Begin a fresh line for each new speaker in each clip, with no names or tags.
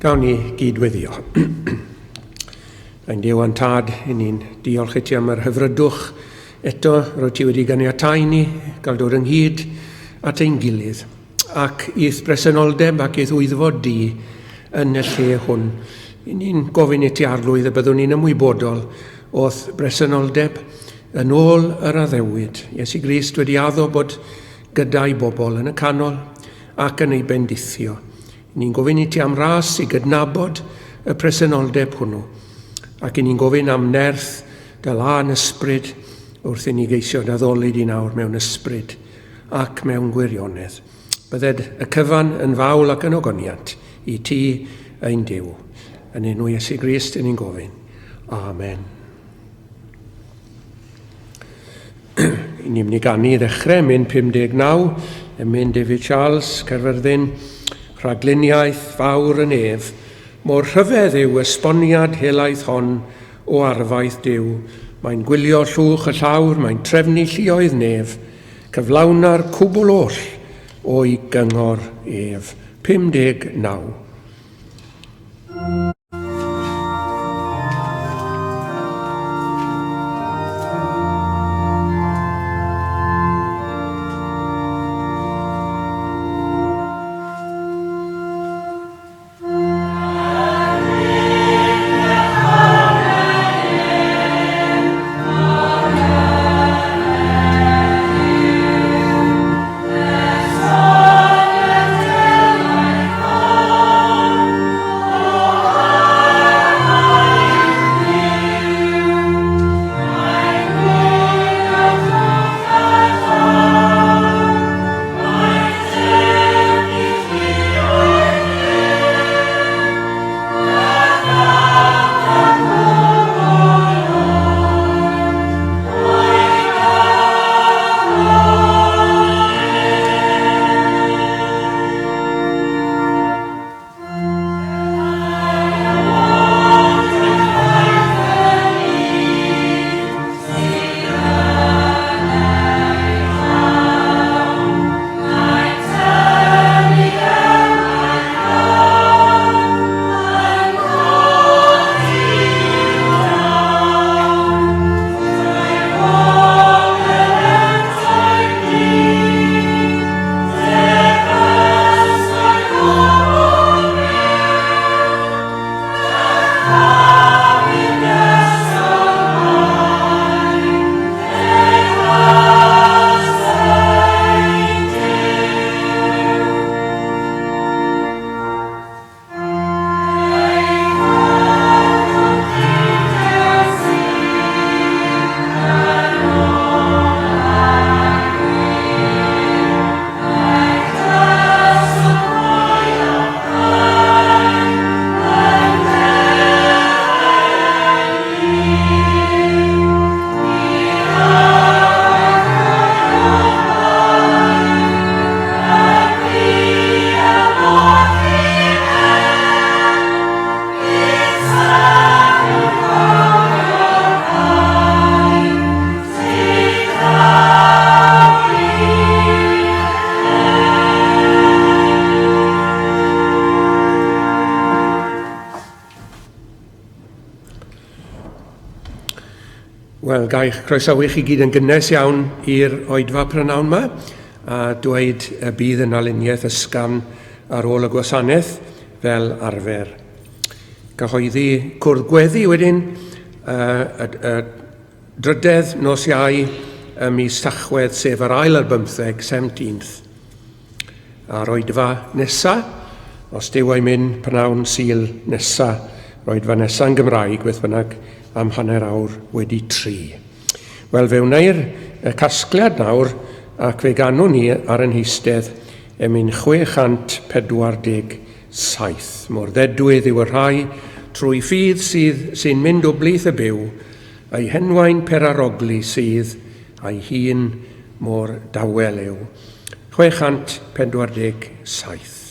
Gawn ni gyd-weddio. Ein Duw a'n Tad, i ni'n diolch i ti am yr hyfrydwch eto rwy ti wedi ganiatau ni gael dod ynghyd at ein gilydd ac i'th bresenoldeb ac i'th wyddfod di yn y lle hwn. I ni'n gofyn i ti arglwydd y byddwn ni'n ymwybodol o'th bresenoldeb yn ôl yr addewid. Iesu Grist wedi addo bod gyda'i bobl yn y canol ac yn ei bendithio. Ni'n gofyn i ti am ras i gydnabod y presenoldeb hwnnw, ac i ni'n gofyn am nerth dy lân ysbryd wrth i ni geisio d'addoli di nawr mewn ysbryd ac mewn gwirionedd. Bydded y cyfan yn fawl ac yn ogoniant i ti ein Duw. Yn enw Iesu Grist i ni'n gofyn. Amen. Ni'n mynd i ganu i ddechrau, emyn 59, emyn David Charles, Caerfyrddin, rhagluniaeth fawr yn ef. Mor rhyfedd yw esboniad helaeth hon o arfaeth Duw. Mae'n gwylio llwch y llawr, mae'n trefnu lluoedd nef. Cyflawna'r cwbl oll o'i gyngor ef. 59. Wel, ga i'ch croesawu chi gyd yn gynnes iawn i'r oedfa prynawn yma, a dweud y bydd yna luniaeth ysgafn ar ôl y gwasanaeth fel arfer. Cyhoeddi cwrdd gweddi wedyn, y, y, y drydedd nos Iau ym mis Tachwedd, sef yr ail ar bymtheg, 17th. A'r oedfa nesa, os Duw a'i myn, pnawn Sul nesa, yr oedfa nesa yn Gymraeg, beth bynnag, am hanner awr wedi tri. Wel, fe wneir y casgliad nawr, ac fe ganwn ni ar yn heistedd emyn 647. Mor ddedwydd yw y rhai trwy ffydd sydd sy'n mynd o blith y byw, eu henwain perarogli sydd, a'i hun mor dawel yw. 647.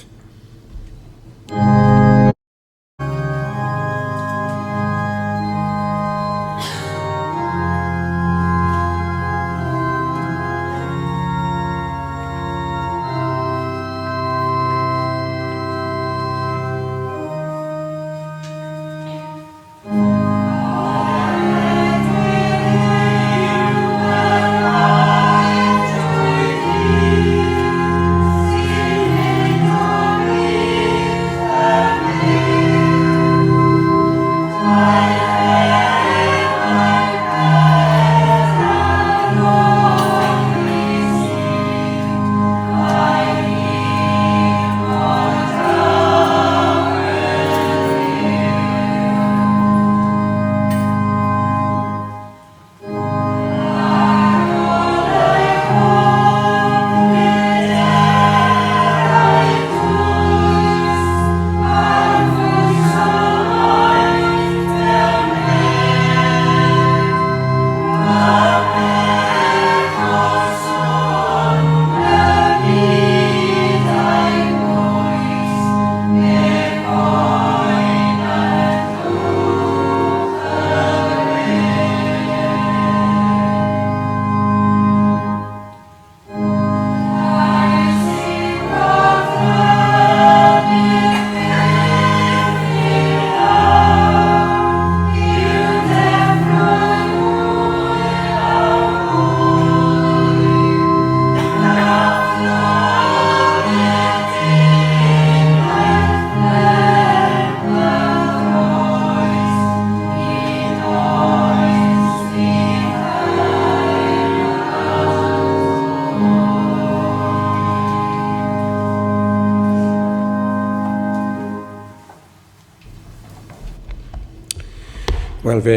Wel, fe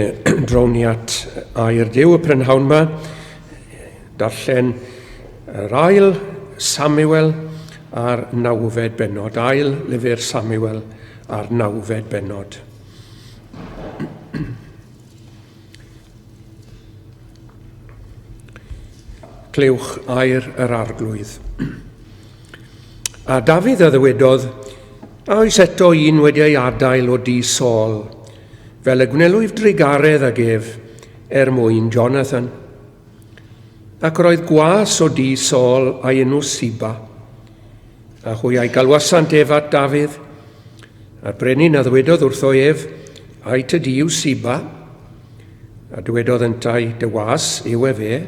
drown ni at air Duw y prynhawn yma. Darllen yr ail Samuel a'r nawfed bennod. Ail lyfr Samuel a'r nawfed bennod. Clywch air yr arglwydd. A Dafydd a ddywedodd, A oes eto un wedi ei adael o du Saul, fel y gwnelwyf drugaredd ag ef er mwyn Jonathan? Ac yr oedd gwas o du Saul a'i enw Siba. A hwy a'i galwasant ef at Dafydd. A'r brenin a ddywedodd wrtho ef, Ai ty di yw Siba? A dywedodd yntau, Dy was yw efe.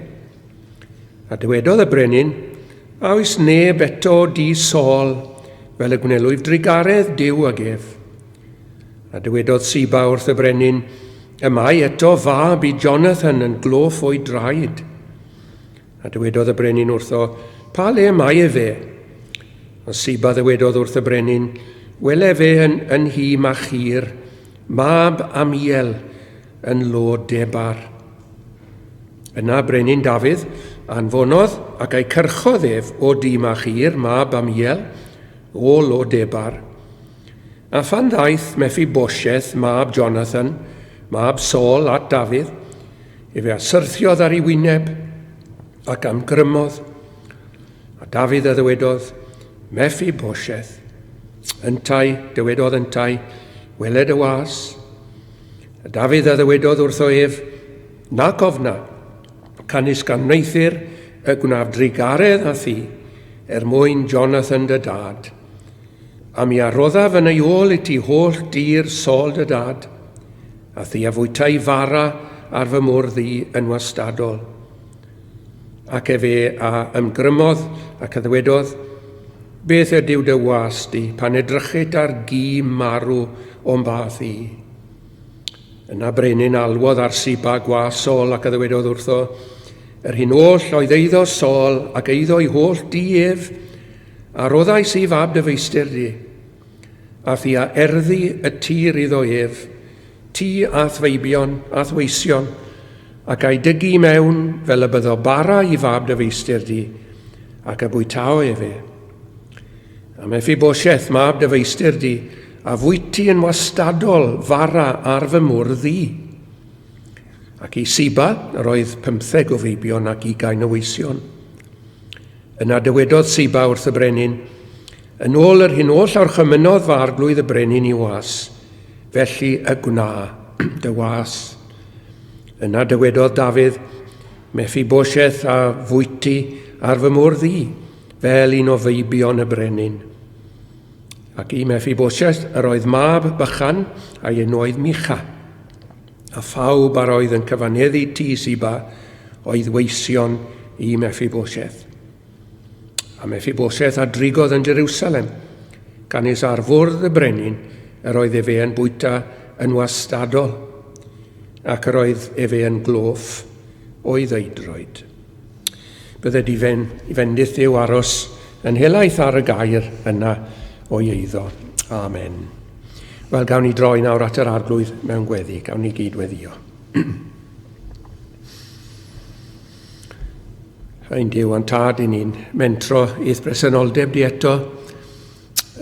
A dywedodd y brenin, A oes neb eto o du Saul, fel y gwnelwyf drugaredd Duw ag ef? A dywedodd Siba wrth y brenin, Y mae eto fab i Jonathan yn gloff o'i draed. A dywedodd y brenin wrtho, Pa le y mae efe? A Siba ddywedodd wrth y brenin, Wele fe yn, yn hi Machir, mab Amiel, yn Lo Debar. Yna brenin Dafydd anfonodd ac a'i cyrchodd ef o dŷ Machir, mab Amiel, o Lo Debar. A phan ddaeth Mephibosheth, mab Jonathan, mab Saul, at Dafydd, efe a syrthiodd ar ei wyneb ac amgrymodd. A Dafydd a ddywedodd, Mephibosheth. Yntau, dywedodd yntau, weled y was. A Dafydd a ddywedodd wrtho ef, Nac ofna, canys gan wneuthur y gwnaf drugaredd â thi, er mwyn Jonathan dy dad. A mi a roddaf yn ei ôl i ti holl dir Saul dy dad, a thi a fwytai fara ar fy mwrdd i yn wastadol. Ac efe a ymgrymodd ac a ddywedodd, Beth ydyw dy was di pan edrychit ar gi marw o'm bath i? Yna brenin alwodd ar Siba gwas Saul ac a ddywedodd wrtho, Yr hyn oll oedd eiddo Saul ac eiddo i holl di ef, a roddais i fab dy feistr di. A thi a erddi y tir iddo ef, ti a'th feibion a'th weision, ac a'i dygu i mewn fel y byddo bara i fab dy feistr di, ac y bwytao efe. A Mephibosheth, mab dy feistr di, a fwyty yn wastadol fara ar fy mwrdd i. Ac i Siba, yr oedd pymtheg o feibion ac ugain o weision. Yna dywedodd Siba wrth y brenin, Yn ôl yr hyn oll orchymynodd fy arglwydd y brenin i was, felly y gwna dy was. Yna dywedodd Dafydd, Mephibosheth a fwyty ar fy mwrdd i, fel un o feibion y brenin. Ac i Mephibosheth yr oedd mab bychan, a'i enw oedd Micha. A phawb a'r oedd yn cyfaneddu tŷ Siba oedd weision i Mephibosheth. A Mephibosheth a drigodd yn Jerusalem, canys ar fwrdd y brenin yr oedd efe yn bwyta yn wastadol, ac yr oedd efe yn gloff o'i ddeudroed. Bydde di fen, i fendith Duw aros yn helaeth ar y gair yna o'i eiddo. Amen. Wel, gawn ni droi nawr at yr arglwydd mewn gweddi. Gawn ni gyd weddio. Ein Duw a'n Tad, i ni'n mentro i'th bresenoldeb di eto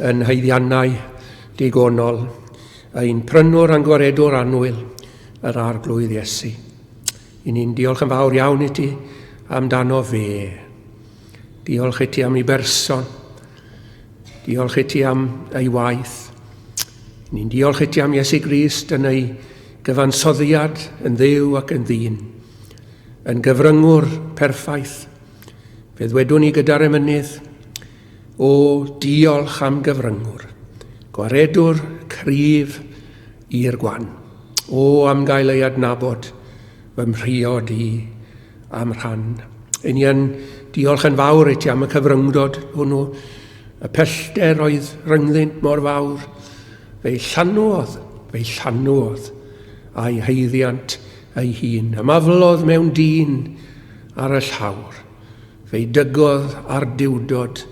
yn haeddiannau digonol, ein prynwr a'n gwaredwr annwyl, yr Arglwydd Iesu. I ni'n diolch yn fawr iawn i ti amdano fe. Diolch i ti am ei berson. Diolch i ti am ei waith. Ni'n diolch i ti am Iesu Grist yn ei gyfansoddiad yn ddew ac yn ddyn, yn gyfryngwr perffaith. Fe ddwedwn ni gyda'r emynydd, o diolch am gyfryngwr, gwaredwr cryf i'r gwan. O am gael ei adnabod fy mhriod i am rhan. Yn ni yn diolch yn fawr i ti am y cyfryngdod hwnnw. Y pellter oedd rhyngddynt mor fawr. Fe'i llanwodd, fe'i llanwodd a'i haeddiant ei hun. Ymaflodd mewn dyn ar y llawr. Fe'i dygodd a'r duwdod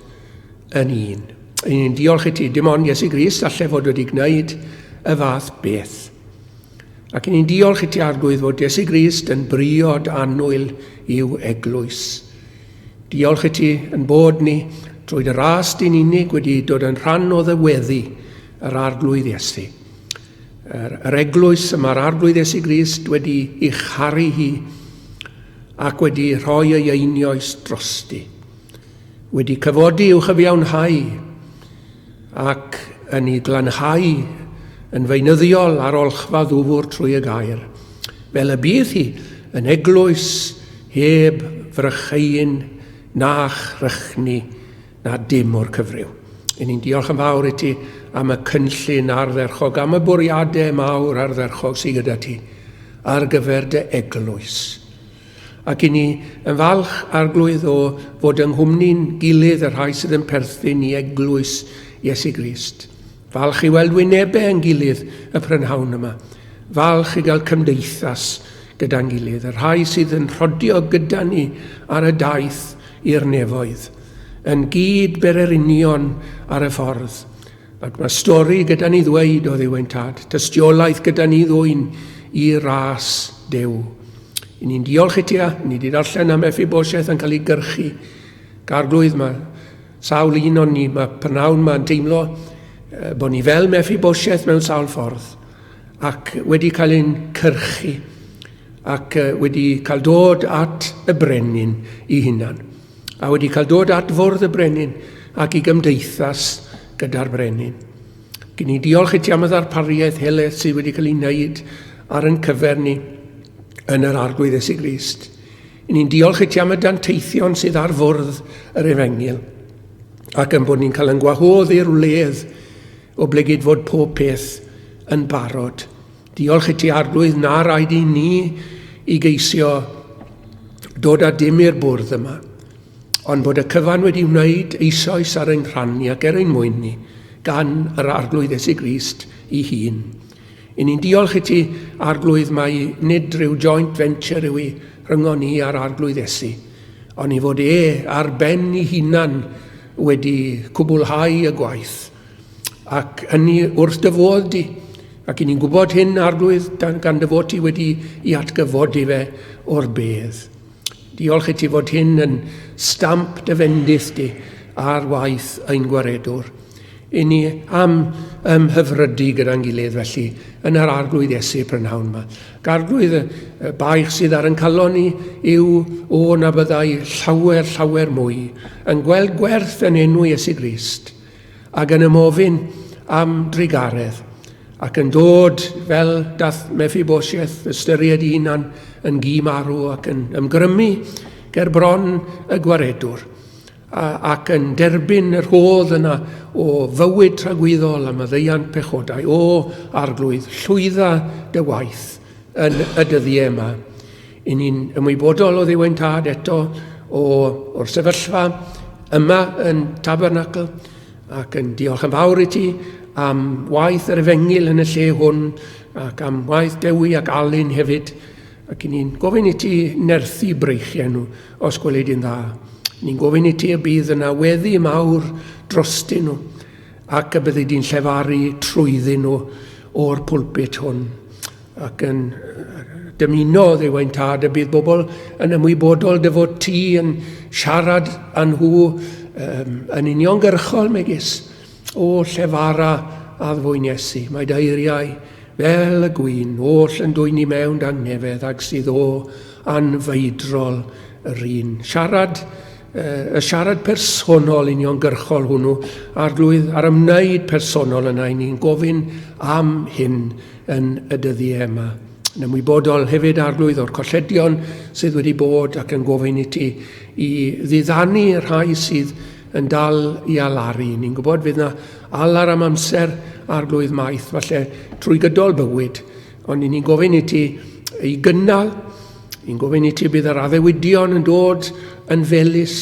yn un. Yn ni'n diolch i ti, dim ond Iesu Grist allai fod wedi gwneud y fath beth. Ac ni'n diolch i ti, Arglwydd, fod Iesu Grist yn briod annwyl i'w eglwys. Diolch i ti yn bod ni trwy dy ras di'n unig wedi dod yn rhan o ddyweddi yr Arglwydd Iesu. Yr, yr eglwys y mae'r Arglwydd Iesu Grist wedi i charu hi ac wedi rhoi ei einioes drosti. Wedi cyfodi i'w chyfiawnhau ac yn ei glanhau yn feunyddiol ar olchfa ddwfr trwy y gair, fel y bydd hi yn eglwys heb frycheuyn na chrychni na dim o'r cyfryw. Yn ni'n diolch yn fawr i ti am y cynllun ardderchog, am y bwriadau mawr ardderchog sydd gyda ti ar gyfer dy eglwys. Ac i ni yn falch, Arglwydd, o fod yng nghwmni'n gilydd y rhai sydd yn perthyn i eglwys Iesu Grist. Falch i weld wynebau yn gilydd y prynhawn yma. Falch i gael cymdeithas gyda'n gilydd, y rhai sydd yn rhodio gyda ni ar y daith i'r nefoedd, yn gyd bererinion ar y ffordd. Ac mae stori gyda ni ddweud o Dduw ein Tad, tystiolaeth gyda ni ddwyn i ras Duw. I ni'n diolch i ti a ni wedi darllen am Mephibosheth yn cael ei gyrchu. Garglwydd, mae sawl un o'n ni, mae prynawn ma'n teimlo bod ni fel Mephibosheth mewn sawl ffordd ac wedi cael ein cyrchu ac wedi cael dod at y brenin i hunan. a wedi cael dod at fwrdd y brenin ac i gymdeithas gyda'r brenin. Gyn i diolch i ti am y ddarpariaeth helaeth sydd wedi cael ei wneud ar yn cyfer ni yn yr Arglwydd Iesu Grist. I ni'n diolch i ti am y danteithion sydd ar fwrdd yr efengyl ac yn bod ni'n cael yn gwahodd i'r wledd oblegid fod pob peth yn barod. Diolch i ti, Arglwydd, na raid i ni i geisio dod â dim i'r bwrdd yma, ond bod y cyfan wedi wneud eisoes ar ein rhan ni ac er ein mwyn ni, gan yr Arglwydd Iesu Grist i hun. I ni'n diolch i ti, Arglwydd, mai nid rhyw joint venture yw i rhyngon ni a'r Arglwydd Iesu, ond i fod e ar ben i hunan wedi cwblhau y gwaith Ac hynny wrth dy fodd di. Ac i ni'n gwybod hyn, Arglwydd, gan dy fod ti wedi i atgyfodi fe o'r bedd. Diolch i ti fod hyn yn stamp dy fendith di ar waith ein gwaredwr. I ni am ymhyfrydu gyda'n gilydd felly yn yr Arglwydd Iesu prynhawn yma. Garglwydd, y baich sydd ar yn calon ni yw o na byddai llawer, llawer mwy yn gweld gwerth yn enw Iesu Grist ac yn ymofyn am drugaredd, ac yn dod fel dath Mephibosheth ystyried ei hunan yn gi marw ac yn ymgrymu ger bron y gwaredwr, ac yn derbyn y rhodd yna o fywyd tragwyddol a maddeuant pechodau. O, Arglwydd, llwydda dy waith yn y dyddiau yma. I ni'n ymwybodol o Dduw ein Tad eto o, o'r sefyllfa yma yn Tabernacl ac yn diolch yn fawr i ti am waith yr efengyl yn y lle hwn ac am waith Dewi ac Alun hefyd ac i ni'n gofyn i ti nerthu breichiau nhw os gweli di'n dda. Ni'n gofyn i ti y bydd yna weddi mawr drostyn nhw ac y byddi di'n llefaru trwyddyn nhw o'r pulpit hwn. Ac yn dymuno, Dduw ein Tad, y bydd bobl yn ymwybodol dy fod ti yn siarad â nhw um, yn uniongyrchol megis o llefara addfwyn Iesu. Mae dy eiriau fel y gwin, oll yn dwyn i mewn dangnefedd ag sydd o anfeidrol yr un. Siarad, y siarad personol uniongyrchol hwnnw, Arglwydd, a'r ymwneud personol yna, i ni'n gofyn am hyn yn y dyddiau yma. Yn ymwybodol hefyd, Arglwydd, o'r colledion sydd wedi bod ac yn gofyn i ti i ddiddanu rhai sydd yn dal i alaru. Ni'n gwybod fydd na alar am amser, Arglwydd maith, falle trwy gydol bywyd, ond ni'n gofyn i ti i gynnal, ni'n gofyn i ti bydd yr addewidion yn dod yn felys,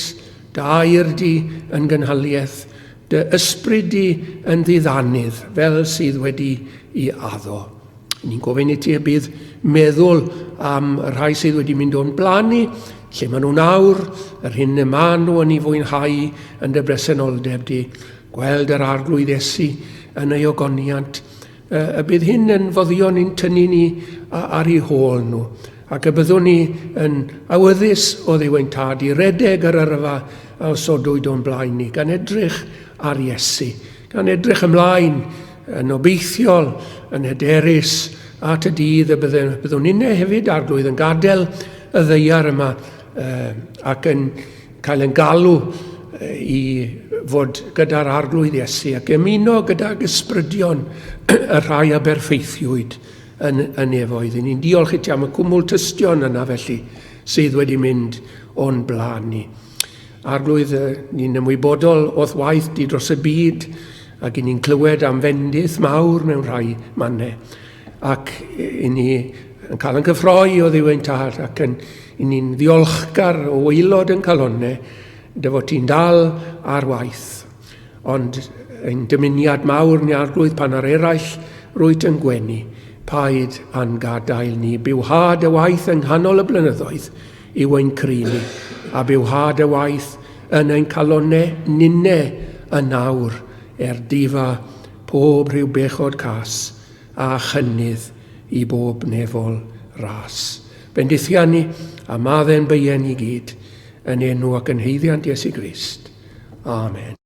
dy air di yn gynhaliaeth, Dy ysbryd di yn ddiddanydd, fel sydd wedi i addo. Ni'n gofyn i ti y bydd meddwl am y rhai sydd wedi mynd o'n blaen ni, lle maen nhw'n awr, yr hyn y maen nhw yn ei fwynhau yn dy bresenoldeb di, gweld yr Arglwydd Iesu yn ei ogoniant. y bydd hyn yn foddion i'n tynnu ni ar eu hôl nhw, ac y byddwn ni yn awyddus o Dduw ein Tad i redeg yr yrfa a osodwyd o'n blaen ni, gan edrych ar Iesu, gan edrych ymlaen yn obeithiol, yn hyderus at y dydd y byddwn ninne hefyd, Arglwydd, yn gadael y ddaear yma ac yn cael ein galw i fod gyda'r Arglwydd Iesu ac ymuno gydag ysbrydion y rhai a berffeithiwyd yn y nefoedd. I ni'n diolch i ti am y cwmwl tystion yna felly sydd wedi mynd o'n blaen ni. Arglwydd, ni'n ymwybodol o'th waith di dros y byd ac i ni'n clywed am fendith mawr mewn rhai mannau ac i ni yn cael yn cyffroi o Dduw ein Tad ac yn i ni'n ddiolchgar o waelod yn calonne dy fod ti'n dal ar waith. Ond ein dymuniad mawr ni Arglwydd pan ar eraill rwyt yn gwenu, paid a'n gadael ni. Bywha dy waith yng nghanol y blynyddoedd yw ein cri ni, a bywha dy waith yn ein calonne ninne yn awr, er difa pob rhyw bechod cas a chynnydd i bob nefol ras. Bendithia ni a maddau'n beien i gyd, yn enw ac yn haeddiant Iesu Grist. Amen.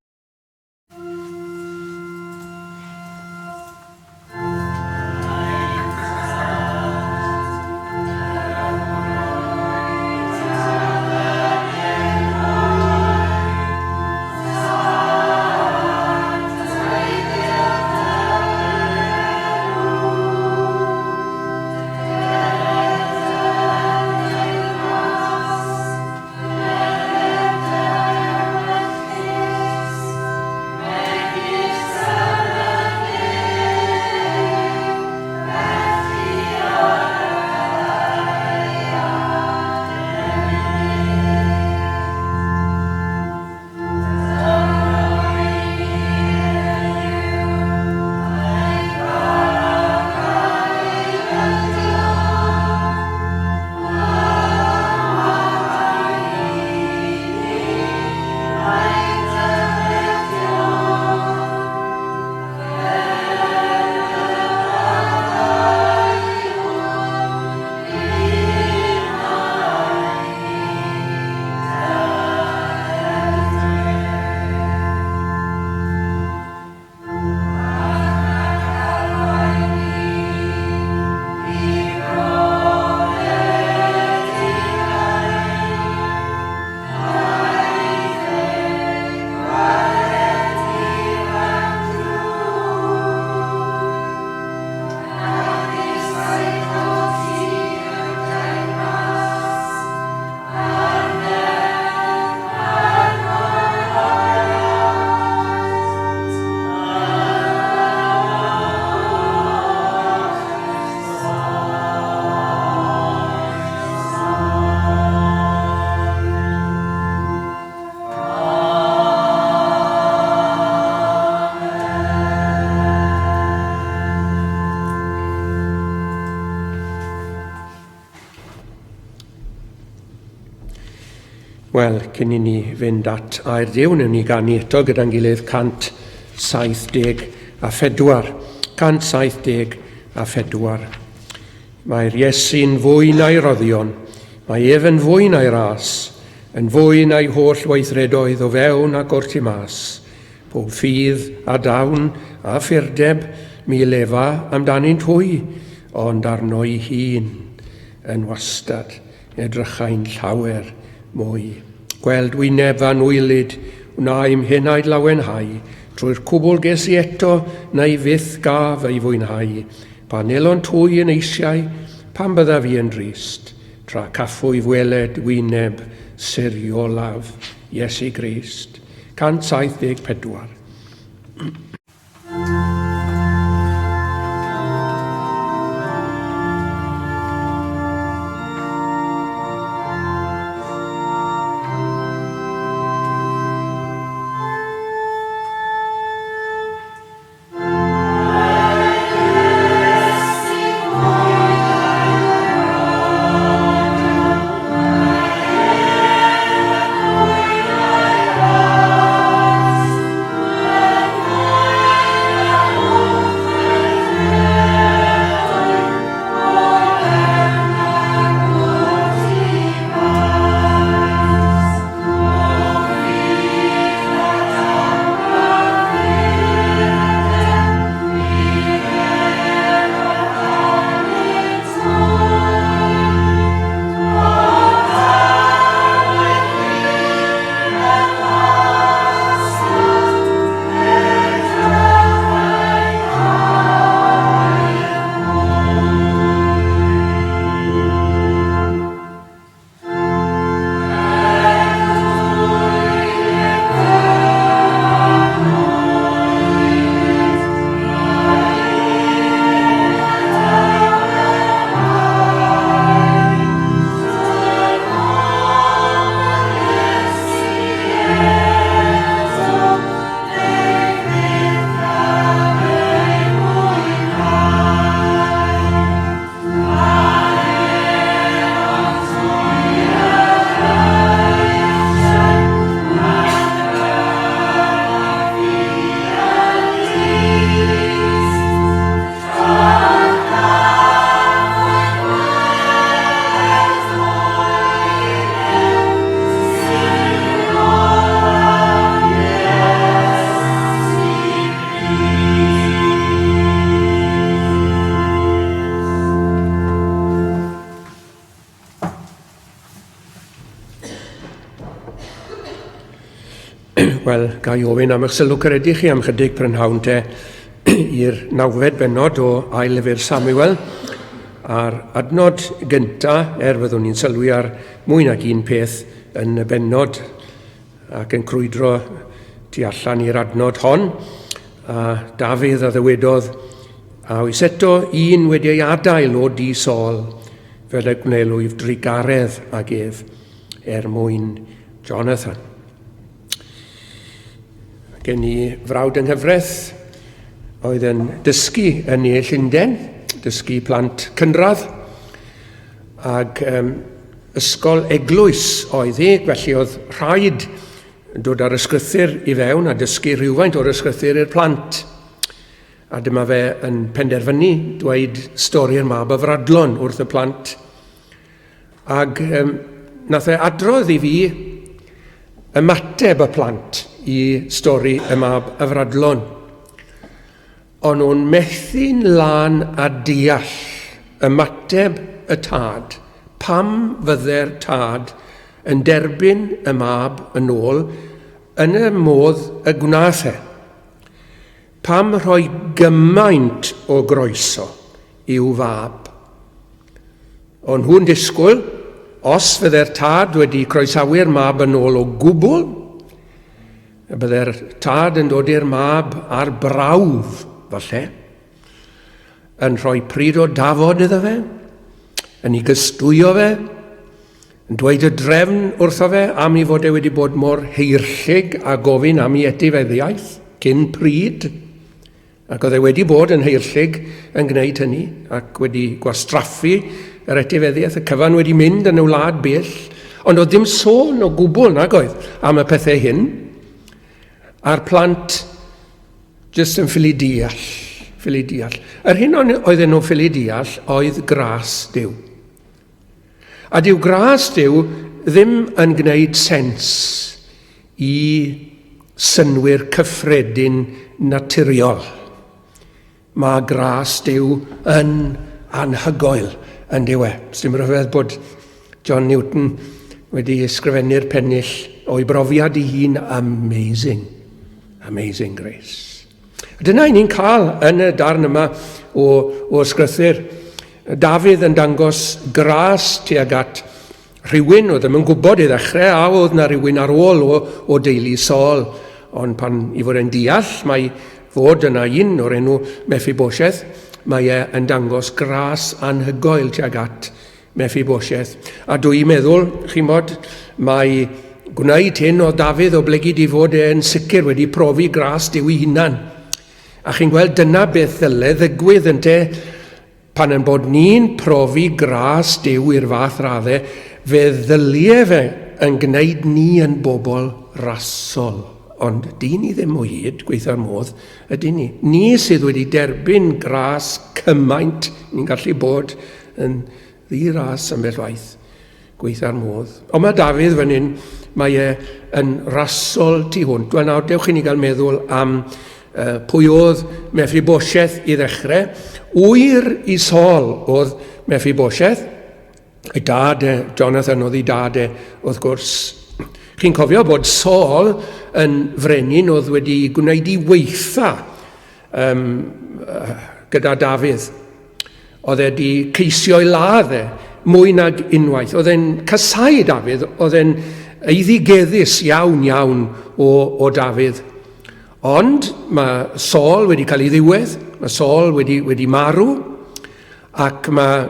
Wel, cyn i ni fynd at air Duw, newn ni ganu eto gyda'n gilydd 174. 174. Mae'r Iesu'n fwy na'i roddion, mae ef yn fwy na'i ras, yn fwy na'i holl weithredoedd o fewn ac o'r tu mas. Pob ffydd a dawn a phurdeb mi lefa amdanynt hwy, ond arno'i hun yn wastad edrychai'n llawer mwy. Gweld wyneb fy anwylyd wna i'm henaid lawenhau, trwy'r cwbl ges i eto neu fyth gaf ei fwynhau. Pan elont hwy yn eisiau, pam byddaf i yn drist, tra caffwy weled wyneb siriolaf Iesu Grist. 174. Wel, ga i ofyn am eich sylw caredig chi am chydig prynhawn te i'r nawfed bennod o ail lyfr Samuel a'r adnod gynta, er fyddwn ni'n sylwi ar mwy nag un peth yn y bennod ac yn crwydro tu allan i'r adnod hon, a Dafydd a ddywedodd, a oes eto un wedi ei adael o di Saul, fel y gwnelwyf drugaredd ag ef er mwyn Jonathan. Gen i frawd yng nghyfraith oedd yn dysgu yn ne Llundain, dysgu plant cynradd, ac um, ysgol eglwys oedd hi, felly oedd rhaid dod â'r ysgrythyr i fewn a dysgu rhywfaint o'r ysgrythyr i'r plant. A dyma fe yn penderfynu dweud stori'r mab y fradlon wrth y plant. Ac um, nath e adrodd i fi ymateb y plant i stori y mab y fradlon. O'n nhw'n methu'n lân a deall ymateb y tad. Pam fydde'r tad yn derbyn y mab yn ôl yn y modd y gwnaeth e? Pam rhoi gymaint o groeso i'w fab? O'n nhw'n disgwyl, os fydde'r tad wedi croesawu'r mab yn ôl o gwbl, y bydde'r tad yn dod i'r mab ar brawf, falle, yn rhoi pryd o dafod iddo fe, yn ei gystwyo fe, yn dweud y drefn wrtho fe am ei fod e wedi bod mor heirllig a gofyn am ei etifeddiaeth cyn pryd. Ac oedd e wedi bod yn heirllig yn gwneud hynny ac wedi gwastraffu yr etifeddiaeth, y cyfan wedi mynd yn y wlad bell, ond oedd dim sôn o gwbl nag oedd am y pethau hyn. A'r plant jyst yn ffili deall, ffili deall. Yr hyn oedden nhw'n ffili deall oedd gras Duw. A dyw gras Duw ddim yn gwneud sens i synnwyr cyffredin naturiol. Mae gras Duw yn anhygoel yn dyw e. Sdim rhyfedd bod John Newton wedi ysgrifennu'r pennill o'i brofiad ei hun amazing, amazing grace. Dyna i ni'n cael yn y darn yma o, o ysgrythyr. Dafydd yn dangos gras tuag at rhywun oedd ddim yn gwybod i ddechrau a oedd na rhywun ar ôl o, o deulu Saul. Ond pan i fod e'n deall mae fod yna un o'r enw Mephibosheth, mae e yn dangos gras anhygoel tuag at Mephibosheth. A dw i'n meddwl, chi'n bod, mae gwneud hyn o Dafydd o blegid i fod e'n sicr wedi profi gras Duw ei hunan. A chi'n gweld, dyna beth ddyle ddigwydd ynte, pan yn bod ni'n profi gras Duw i'r fath radde, fe ddylie fe yn gwneud ni yn bobl rasol. Ond dyn ni ddim o hyd, gweitha'r modd, ydyn ni. Ni sydd wedi derbyn gras cymaint, ni'n gallu bod yn ddi-ras ambell waith. Gweitha'r modd. Ond mae Dafydd fan hyn, mae e yn rasol tu hwnt. Wel nawr, dewch i ni gael meddwl am uh, pwy oedd Mephibosheth i ddechrau. Wyr i Saul oedd Mephibosheth. Ei dad e, Jonathan oedd ei dad e, wrth gwrs. Chi'n cofio bod Saul yn frenin oedd wedi gwneud i weitha um, gyda Dafydd. Oedd e wedi ceisio'i ladd e mwy nag unwaith. Oedd e'n casau Dafydd, oedd e'n eiddigeddus iawn iawn o, o Dafydd. Ond mae Saul wedi cael ei ddiwedd, mae Saul wedi, wedi marw, ac mae,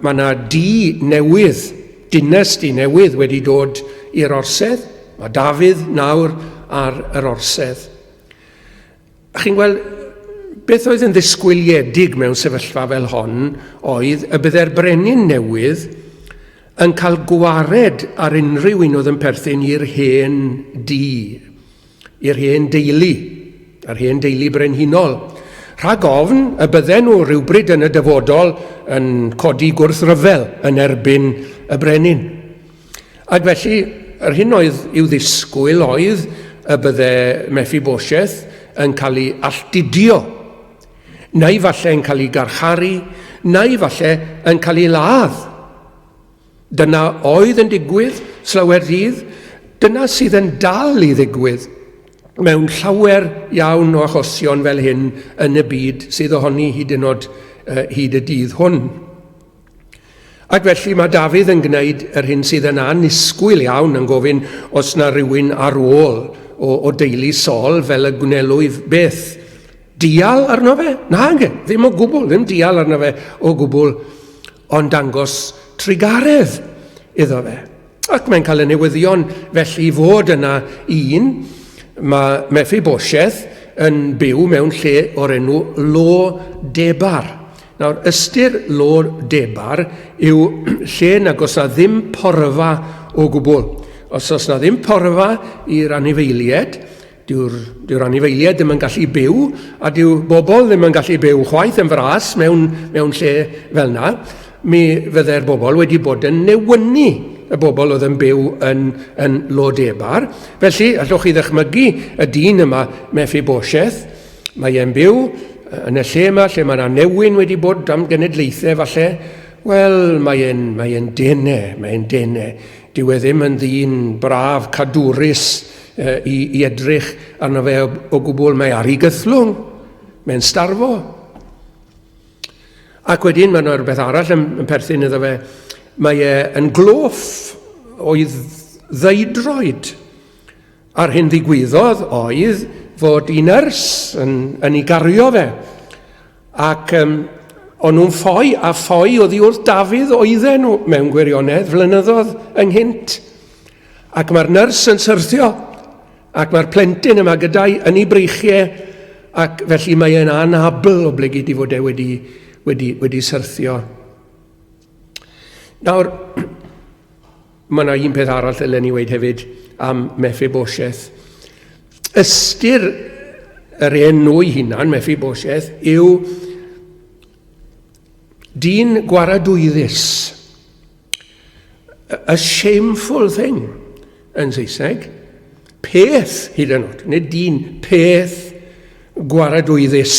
mae yna di newydd, dynasty newydd wedi dod i'r orsedd. Mae Dafydd nawr ar yr orsedd. A chi'n gweld, beth oedd yn ddisgwyliedig mewn sefyllfa fel hon oedd y bydde'r brenin newydd yn cael gwared ar unrhyw un oedd yn perthyn i'r hen dŷ, i'r hen deulu, yr hen deulu brenhinol. Rhag ofn y bydden nhw rhywbryd yn y dyfodol yn codi gwrthryfel yn erbyn y brenin. Ac felly, yr hyn oedd i'w ddisgwyl oedd y bydde Mephibosheth yn cael ei alltudio, neu falle yn cael ei garcharu, neu falle yn cael ei ladd. Dyna oedd yn digwydd slawer dydd, dyna sydd yn dal i ddigwydd. mewn llawer iawn o achosion fel hyn yn y byd sydd ohoni hyd yn oed hyd y dydd hwn. Ac felly mae Dafydd yn gwneud yr hyn sydd yn annisgwyl iawn yn gofyn os na rhywun ar ôl o, o deulu Saul fel y gwnelwyf beth. Dial arno fe? Na, ddim o gwbl, ddim dial arno fe o gwbl, ond dangos trugaredd iddo fe. Ac mae'n cael y newyddion felly fod yna un, mae Mephibosheth yn byw mewn lle o'r enw Lo Debar. Nawr, ystyr Lo Debar yw lle nag oes na ddim porfa o gwbl. Os oes na ddim porfa i'r anifeiliaid, Dyw'r dyw anifeiliaid ddim yn gallu byw, a dyw bobl ddim yn gallu byw chwaith yn fras mewn, mewn lle fel yna. Mi fydde'r bobl wedi bod yn newynu y bobl oedd yn byw yn, yn Lodebar. Felly, allwch chi ddychmygu y dyn yma, Mephibosheth, mae e'n byw yn y lle yma, lle mae yna newyn wedi bod am genedlaethau falle. Wel, mae e'n mae e'n dene, mae e'n dene. Dyw e ddim yn ddyn braf, cadwrus i, i edrych arno fe o, o gwbl. Mae ar ei gythlwng, mae'n starfo. Ac wedyn mae yna rhywbeth arall yn, yn perthyn iddo fe. Mae e yn gloff o'i ddeudroed. A'r hyn ddigwyddodd oedd fod un nyrs yn, yn ei gario fe. Ac um, o'n nhw'n ffoi, a ffoi oddi wrth Dafydd oedden nhw mewn gwirionedd flynyddoedd ynghynt. Ac mae'r nyrs yn syrthio, ac mae'r plentyn yma gyda'i yn ei breichiau, ac felly mae e'n anabl o blegid i fod e wedi, wedi, wedi syrthio. Nawr, Mae yna un peth arall ddylen ni weud hefyd am Mephibosheth. Ystyr yr enw ei hunan, Mephibosheth, yw dyn gwaradwyddus. A shameful thing yn Saesneg. Peth, hyd yn oed, nid dyn, peth gwaradwyddus.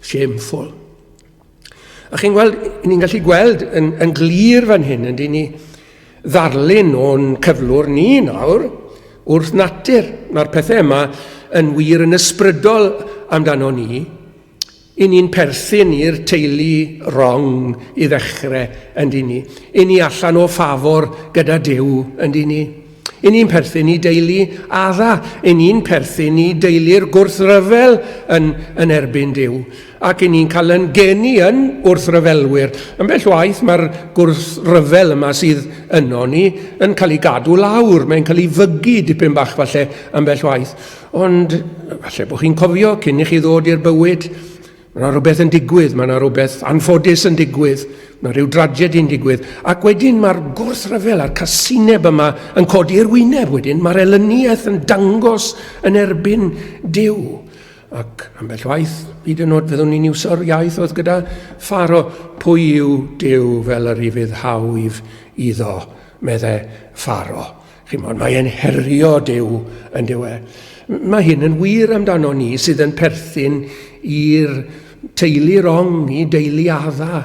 Shameful. A chi'n gweld, ni'n gallu gweld yn, yn glir fan hyn, yn dyn ni ddarlun o'n cyflwr ni nawr wrth natur. Mae'r pethau yma yn wir yn ysbrydol amdano ni. I ni'n perthyn i'r teulu rong i ddechrau, yn dyn ni. I ni allan o ffafr gyda Duw, yn dyn ni. I ni'n perthyn i deulu Adda, i ni'n perthyn i deulu'r gwrthryfel yn, yn erbyn Duw, ac i ni'n cael yn geni yn wrthryfelwyr. Ambell waith mae'r gwrthryfel yma sydd yno ni yn cael ei gadw lawr, mae'n cael ei fygu dipyn bach falle ambell waith. Ond falle bod chi'n cofio cyn i chi ddod i'r bywyd, Mae yna rhywbeth yn digwydd, mae yna rhywbeth anffodus yn digwydd, mae rhyw dragedy yn digwydd. Ac wedyn mae'r gwrthryfel a'r casineb yma yn codi i'r wyneb wedyn. Mae'r elyniaeth yn dangos yn erbyn Duw. Ac ambell waith, hyd yn oed fyddwn ni'n iwsio'r iaith oedd gyda Pharo, pwy yw Duw fel yr ufuddhawif iddo, medde Pharo. Chimod, mae e'n herio Duw yn dyw e. Mae hyn yn wir amdano ni sydd yn perthyn i'r teulu rong, i deulu Adda.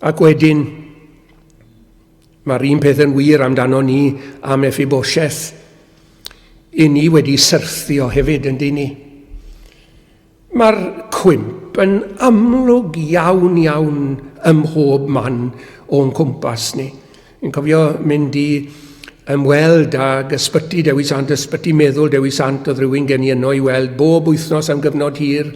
Ac wedyn, mae'r un peth yn wir amdano ni a Mephibosheth. I ni wedi syrthio hefyd, yn dyn ni. Mae'r cwymp yn amlwg iawn iawn ym mhob man o'n cwmpas ni. Fi'n cofio mynd i ymweld ag ysbyty Dewi Sant, ysbyty meddwl Dewi Sant, oedd rhywun gen i yno i weld bob wythnos am gyfnod hir.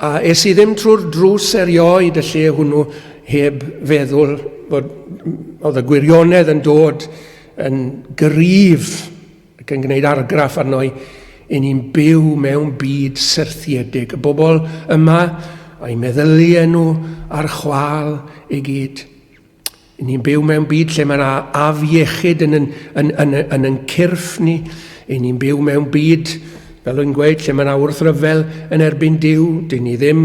A es i ddim trwy'r drws erioed y lle hwnnw heb feddwl bod oedd y gwirionedd yn dod yn gryf ac yn gwneud argraff arno i, i ni'n byw mewn byd syrthiedig. Y bobl yma, a'i meddyliau nhw ar chwal i gyd. I ni'n byw mewn byd lle mae yna afiechyd yn yn, yn, yn, yn, yn cyrff ni. I ni'n byw mewn byd, fel o'n gweud, lle mae yna wrthryfel yn erbyn Duw. Dyn ni ddim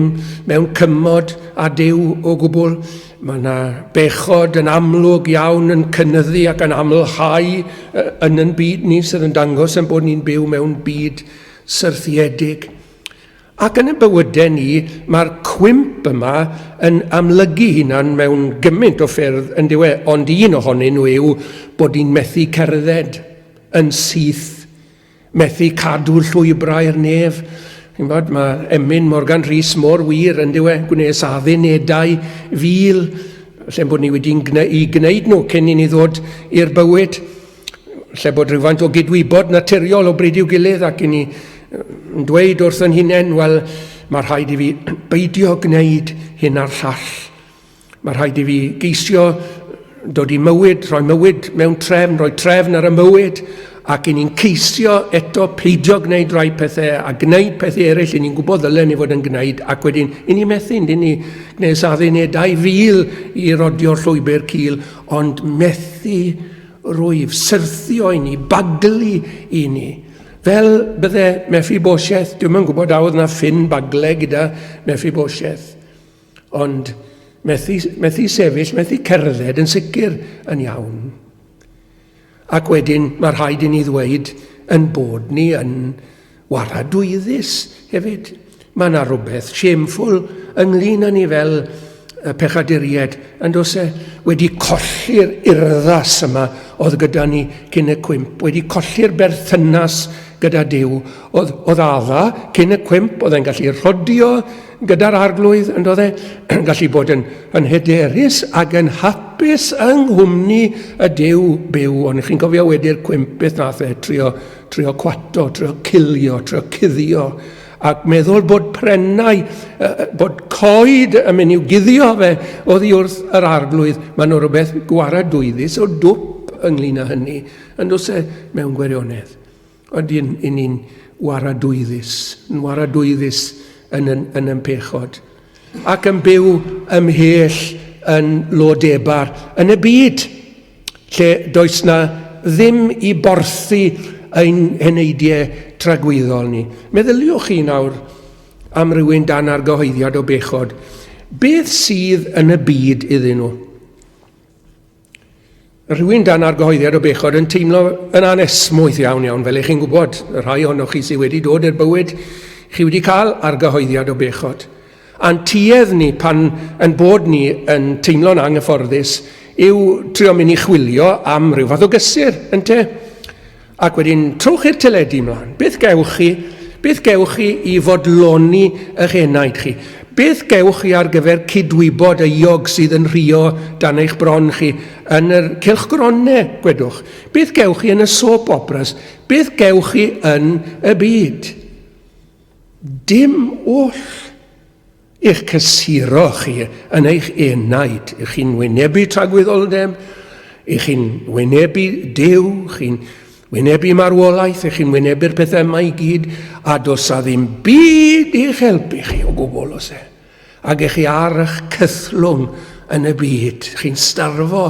mewn cymod â Duw o gwbl. Mae yna bechod yn amlwg iawn yn cynyddu ac yn amlhau yn yn byd ni sydd yn dangos yn bod ni'n byw mewn byd syrthiedig. Ac yn y bywydau ni, mae'r cwymp yma yn amlygu hunan mewn gymaint o ffyrdd yn dyw e, ond un ohonyn nhw yw bod ni'n methu cerdded yn syth. Methu cadw llwybrau'r nef. Chi'n bod, mae emyn Morgan Rhys mor wir yn dyw e, gwnes addunedau fil, lle bod ni wedi'n i gwneud nhw cyn i ni ddod i'r bywyd, lle bod rhywfaint o gydwybod naturiol o bryd i'w gilydd ac i ni yn dweud wrth yn hunain, wel, mae rhaid i fi beidio gwneud hyn a'r llall. Mae rhaid i fi geisio dod i mywyd, rhoi mywyd mewn trefn, rhoi trefn ar y mywyd, ac i ni'n ceisio eto peidio gwneud rhai pethau a gwneud pethau eraill i ni'n gwybod ddylen ni fod yn gwneud, ac wedyn i ni methu, dyn ni gwneud saddunedau fil i rodio'r llwybr cul, ond methu rwyf, syrthio i ni, baglu i ni. Fel bydde Mephibosheth, dwi'm yn gwybod a oedd na ffyn bagle gyda Mephibosheth, Ond methu, methu sefyll, methu cerdded yn sicr yn iawn. Ac wedyn mae rhaid i ni ddweud yn bod ni yn waradwyddus hefyd. Mae yna rhywbeth shameful ynglyn â ni fel pechaduriaid, yn does e, wedi colli'r urddas yma oedd gyda ni cyn y cwymp, wedi colli'r berthynas gyda Duw. Oedd, oedd Adda cyn y cwymp, oedd e'n gallu rhodio gyda'r Arglwydd, yn doedd e, yn gallu bod yn, yn hyderus ac yn hapus yng nghwmni y Duw byw. Ond chi'n cofio wedi'r cwymp beth nath e, trio, trio cwato, trio cilio, trio cuddio, ac meddwl bod prennau, bod coed yn mynd i'w guddio fe oddi wrth yr Arglwydd. Mae nhw rhywbeth gwaradwyddus o dwp ynglyn â hynny, yn does e, mewn gwirionedd. Ydyn, i ni'n waradwyddus, yn waradwyddus yn, yn, yn yn pechod, ac yn byw ymhell yn Lodebar, yn y byd, lle does na ddim i borthu ein heneidiau tragwyddol ni. Meddyliwch chi nawr am rywun dan argyhoeddiad o bechod. Beth sydd yn y byd iddyn nhw? Rhywun dan argyhoeddiad o bechod yn teimlo yn anesmwyth iawn iawn, fel eich chi'n gwybod, y rhai ohonoch chi sydd wedi dod i'r bywyd, chi wedi cael argyhoeddiad o bechod. A'n tuedd ni pan yn bod ni yn teimlo'n anghyfforddus yw trio mynd i chwilio am rhyw fath o gysur, ynte? Ac wedyn, trowch i'r teledu mlaen. Beth gewch chi? Beth gewch chi i fodloni eich enaid chi? Beth gewch chi ar gyfer cydwybod euog sydd yn rhuo dan eich bron chi yn yr cylchgronau, gwedwch? Beth gewch chi yn y soap operas? Beth gewch chi yn y byd? Dim oll. I'ch cysuro chi yn eich enaid. Ych chi'n wynebu tragwyddoldeb, ych chi'n wynebu Duw, chi'n wynebu marwolaeth, ych chi'n wynebu'r pethau yma i gyd, a does a ddim byd i'ch helpu chi o gwbl os e. Ac ych chi ar eich cythlwng yn y byd, chi'n starfo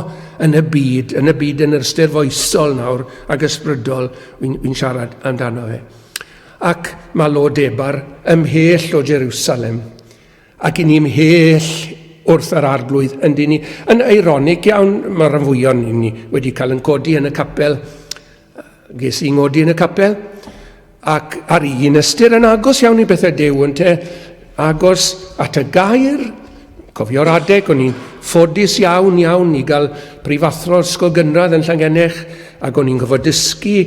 yn y byd, yn y byd yn yr ystyr foesol nawr ac ysbrydol, wy'n wy siarad amdano fe. Ac mae Lo-debar ymhell o Jerusalem, ac i ni ymhell wrth yr arglwydd yn ni. Yn eironig iawn, mae rhan fwyaf ni ni wedi cael yn codi yn y capel. Ges i ngodi yn y capel, ac ar un ystyr yn agos iawn i bethau Duw, ynte, agos at y gair, cofio'r adeg, o'n i'n ffodus iawn iawn i gael prifathro ysgol gynradd yn Llangennech, ac o'n i'n gorfod dysgu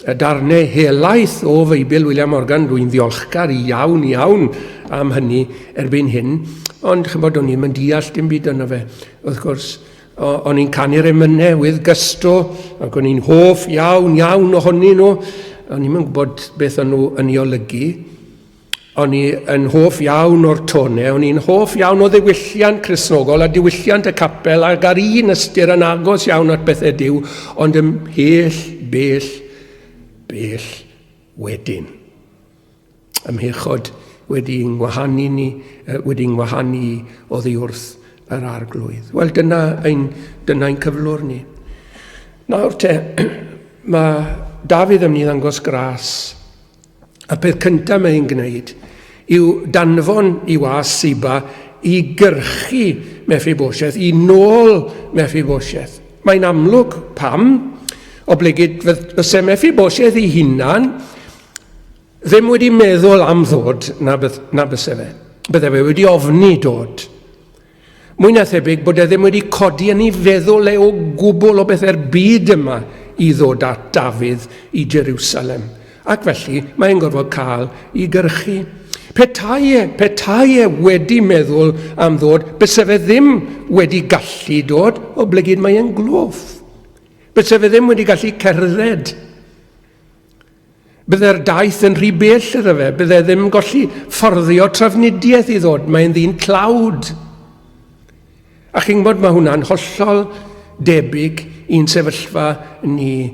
y darnau helaeth o Feibl William Morgan, rwy'n ddiolchgar iawn iawn am hynny erbyn hyn, ond chymod, o'n i'n deall dim byd yno fe, wrth gwrs. O'n i'n canu'r emynau with gusto, ac o'n i'n hoff iawn iawn ohonyn nhw. O'n i'n gwybod beth o'n nhw yn ei olygu. O'n i yn hoff iawn o'r tone, o'n i'n hoff iawn o ddiwylliant Cristnogol a diwylliant y capel ac ar un ystyr yn agos iawn at bethau Duw, ond ymhell, bell, bell wedyn. Ymhechod wedi ngwahanu ni, wedi ngwahanu i oddi wrth yr arglwydd. Wel, dyna ein, dyna ein cyflwr ni. Nawr te, mae Dafydd yn mynd i ddangos gras Y peth cyntaf mae e'n gwneud yw danfon i was Siba i gyrchu Mephibosheth, i nôl Mephibosheth. Mae'n amlwg pam, oblegid fyse Mephibosheth ei hunan ddim wedi meddwl am ddod na, byth, na byse fe. Bydde fe wedi ofni dod. Mwy na thebyg bod e ddim wedi codi yn ei feddwl e o gwbl o bethau'r byd yma i ddod at Dafydd i Jerusalem. Ac felly mae'n gorfod cael i gyrchu. Petai e, petai e wedi meddwl am ddod, byse fe ddim wedi gallu dod, oblegid mae e'n gloff. Byse fe ddim wedi gallu cerdded. Bydde'r daith yn rhy bell iddo fe, bydde ddim golli fforddio trafnidiaeth i ddod, mae'n ddyn tlawd. A chi'n gwybod, mae hwnna'n hollol debyg i'n sefyllfa ni.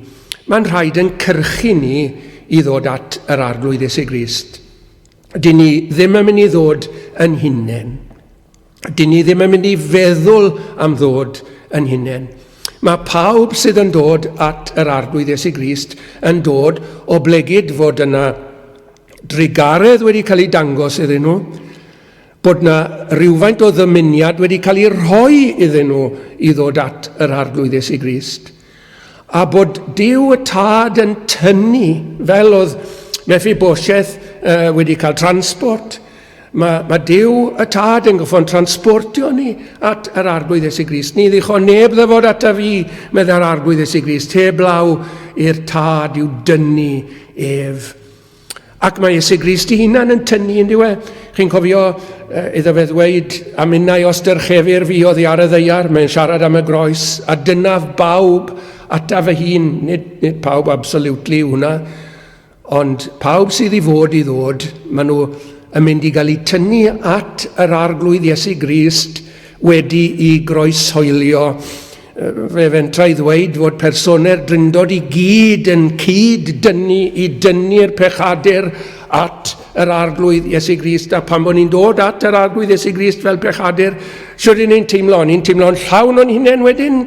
Mae'n rhaid yn cyrchu ni i ddod at yr Arglwydd Iesu Grist. Dyn ni ddim yn mynd i ddod yn hunain. Dyn ni ddim yn mynd i feddwl am ddod yn hunain. Mae pawb sydd yn dod at yr Arglwydd Iesu Grist yn dod o blegid fod yna drugaredd wedi cael ei dangos iddyn nhw, bod yna rhywfaint o ddymuniad wedi cael ei rhoi iddyn nhw i ddod at yr Arglwydd Iesu Grist, a bod Duw y Tad yn tynnu, fel oedd Mephibosheth uh, wedi cael transport, Mae, mae Duw y Tad yn goffon transportio ni at yr Arglwydd Iesu Grist. Ni ddichon neb ddyfod ata fi, meddai'r Arglwydd Iesu Grist, heblaw i'r Tad i'w dynnu ef. Ac mae Iesu Grist ei hunan yn tynnu yn diwe. Chi'n cofio iddo fe ddweud, a minnau os dyrchefir fi oddi ar y ddeiar, mae'n siarad am y groes, a dynaf bawb ata fy hun, nid, nid pawb absolutely hwnna, Ond pawb sydd i fod i ddod, maen nhw yn mynd i gael eu tynnu at yr Arglwydd Iesu Grist wedi i groeshoelio. Fe fentra i ddweud fod personau'r Drindod i gyd yn cyd-dynnu i dynnu'r pechadur at yr Arglwydd Iesu Grist. A pan bod ni'n dod at yr Arglwydd Iesu Grist fel pechadur, siwr i ni'n teimlo? Ni'n teimlo'n llawn o'n hunain wedyn?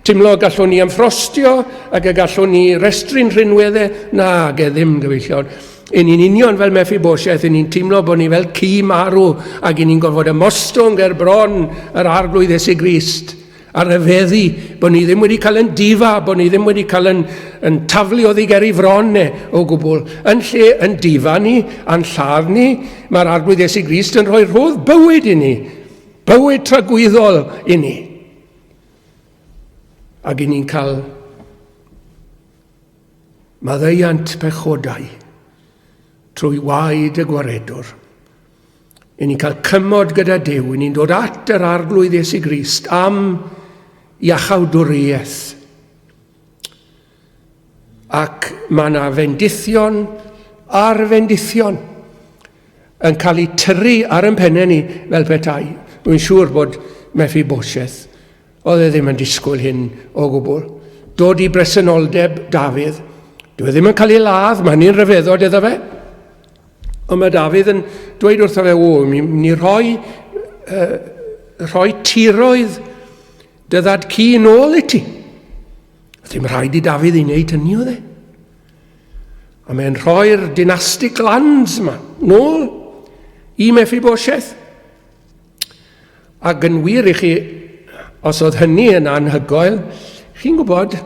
Teimlo y gallwn ni ymffrostio ac y gallwn ni restru'n rhinweddau? Na, ge ddim, gyfeillion. Yn ni'n union fel Mephibosheth, yn ni'n teimlo bod ni fel ci marw ac yn ni'n gorfod ymostwng ger bron yr Arglwydd Iesu Grist a rhyfeddu bod ni ddim wedi cael yn difa, bod ni ddim wedi cael yn, yn taflu oddi ger ei fron e o gwbl. Yn lle yn difa ni a'n lladd ni, mae'r Arglwydd Iesu Grist yn rhoi rhodd bywyd i ni, bywyd tragwyddol i ni. Ac i ni'n cael maddeuant pechodau trwy waed y gwaredwr. I ni'n cael cymod gyda Duw, i ni'n dod at yr Arglwydd Iesu Grist am iachawdwriaeth. Ac mae yna fendithion ar fendithion yn cael eu tyrru ar yn pennau ni fel petai. Rwy'n siŵr bod Mephibosheth, oedd e ddim yn disgwyl hyn o gwbl. Dod i bresenoldeb Dafydd, dwi e ddim yn cael ei ladd, mae hynny'n rhyfeddod iddo fe. Ond mae Dafydd yn dweud wrtho fe, o, mi ni rhoi, uh, rhoi tiroedd dy ddad ci nôl i ti. Ddim rhaid i Dafydd ei wneud hynny oedd e. A mae'n rhoi'r dynastic lands yma nôl i Mephibosheth. Ac yn wir i chi, os oedd hynny yn anhygoel, chi'n gwybod,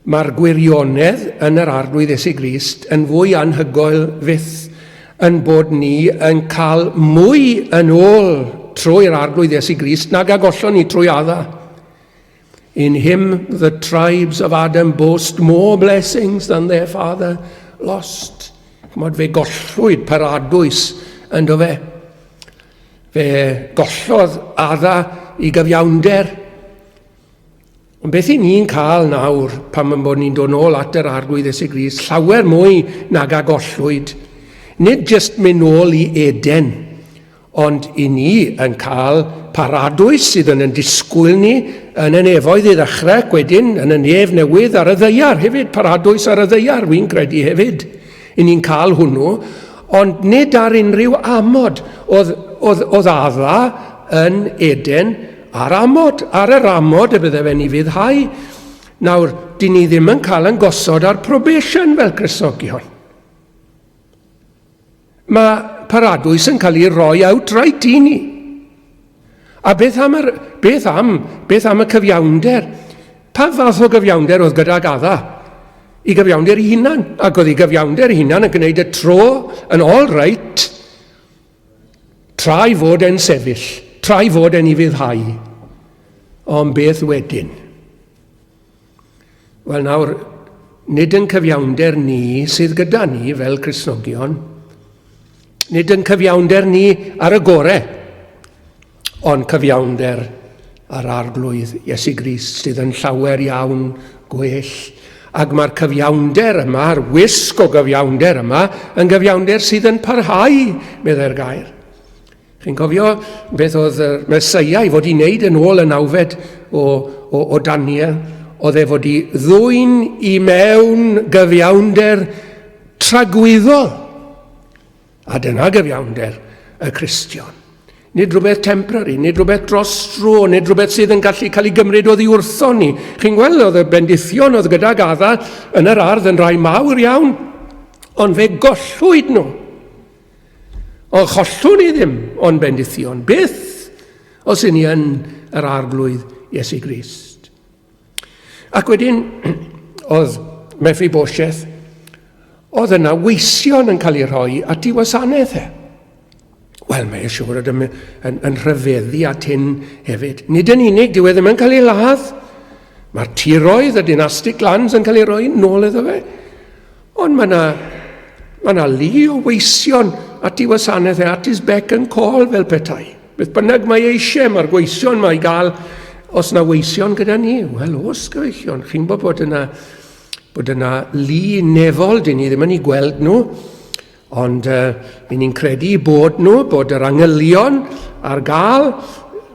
mae'r gwirionedd yn yr Arglwydd Iesu Grist yn fwy anhygoel fyth yn bod ni yn cael mwy yn ôl trwy'r Arglwydd Iesu Grist nag a gollon ni trwy Adda. In him the tribes of Adam boast more blessings than their father lost. Chymod, fe gollwyd paradwys yn do fe. Fe gollodd Adda i gyfiawnder. Ond beth i ni'n cael nawr pan mae'n bod ni'n dod nôl at yr Arglwydd Iesu Grist, llawer mwy nag a gollwyd. Nid jyst mynd nôl i Eden, Ond i ni yn cael paradwys sydd yn yn disgwyl ni yn y nefoedd i ddechrau, ac wedyn yn y nef newydd ar y ddaear hefyd, paradwys ar y ddaear, wy'n credu hefyd. I ni'n cael hwnnw, ond nid ar unrhyw amod. Oedd, oedd, oedd Adda yn Eden ar amod, ar yr amod y bydde fe'n ei fuddhau. Nawr, dyn ni ddim yn cael yn gosod ar probation fel Cristnogion. Mae paradwys yn cael ei roi outright i ni. A beth am, yr, beth am, beth am y cyfiawnder? Pa fath o gyfiawnder oedd gydag Adda? I gyfiawnder i hunan. Ac oedd i gyfiawnder i hunan yn gwneud y tro yn all right tra i fod e'n sefyll, tra i fod e'n ufuddhau. Ond beth wedyn? Wel nawr, Nid yn cyfiawnder ni sydd gyda ni fel Cristnogion, nid yn cyfiawnder ni ar y gore, ond cyfiawnder ar Arglwydd Iesu Grist sydd yn llawer iawn gwell. Ac mae'r cyfiawnder yma, yr wisg o gyfiawnder yma, yn gyfiawnder sydd yn parhau, meddai'r gair. Chi'n cofio beth oedd y Mesoea i fod i wneud yn ôl y nawfed o, o, o Daniel? Oedd e fod i ddwyn i mewn gyfiawnder tragwyddol. A dyna gyfiawnder y Cristion. Nid rhywbeth temporary, nid rhywbeth dros dro, nid rhywbeth sydd yn gallu cael ei gymryd oddi wrtho ni. Chi'n gweld, oedd y bendithion oedd gydag Adda yn yr ardd yn rhai mawr iawn, ond fe gollwyd nhw. Ond chollwn ni ddim o'n bendithion, byth, os y'n ni yn yr Arglwydd Iesu Grist. Ac wedyn, oedd Mephibosheth, oedd yna weision yn cael ei rhoi at ei wasanaeth e. Wel, mae e siŵr yn, yn, yn rhyfeddu at hyn hefyd. Nid yn unig, dyw e ddim yn cael ei ladd. Mae'r tiroedd, y dynastic lands yn cael ei roi nôl iddo fe. Ond mae yna mae yna lu o weision at ei wasanaeth e, at his beck and call fel petai. Beth bynnag mae eisiau, mae'r gweision mae i gael, os na weision gyda ni, wel os gyfeillion, chi'n bod bod yna, bod yna lu nefol, dyn ni ddim yn ei gweld nhw, ond uh, mi ni'n credu bod nhw, bod yr angylion ar gael,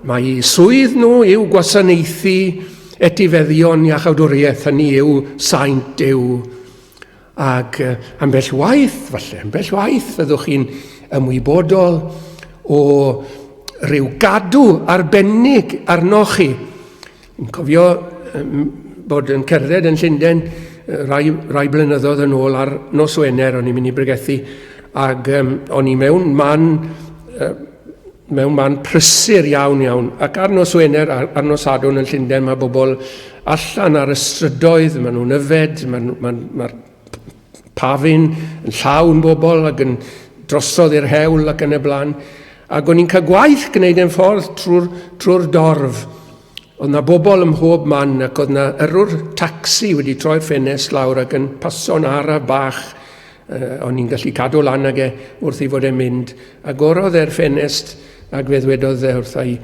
mae swydd nhw yw gwasanaethu etifeddion iachawdwriaeth, hynny yw saint Duw. Ac ambell waith, falle, ambell waith fyddwch chi'n ymwybodol o ryw gadw arbennig arnoch chi. Yn cofio bod yn cerdded yn Llundain rai, rai blynyddoedd yn ôl ar nos Wener, o'n i'n mynd i bregethu, ac um, o'n i mewn man uh, mewn man prysur iawn iawn, ac ar nos Wener, ar, ar nos Sadwrn yn Llundain, mae bobl allan ar y strydoedd, maen nhw'n yfed, mae'r ma, ma, ma pafin yn llawn bobl ac yn drosodd i'r hewl ac yn y blaen. Ac o'n i'n cael gwaith gwneud yn ffordd trwy'r trwy dorf. Oedd na bobl ym mhob man ac oedd na yrrwr tacsi wedi troi'r ffenest lawr ac yn paso'n araf bach. Uh, o'n i'n gallu cadw lan ag e wrth i fod e'n mynd. Agorodd e'r ffenest ac fe ddwedodd e wrtha i,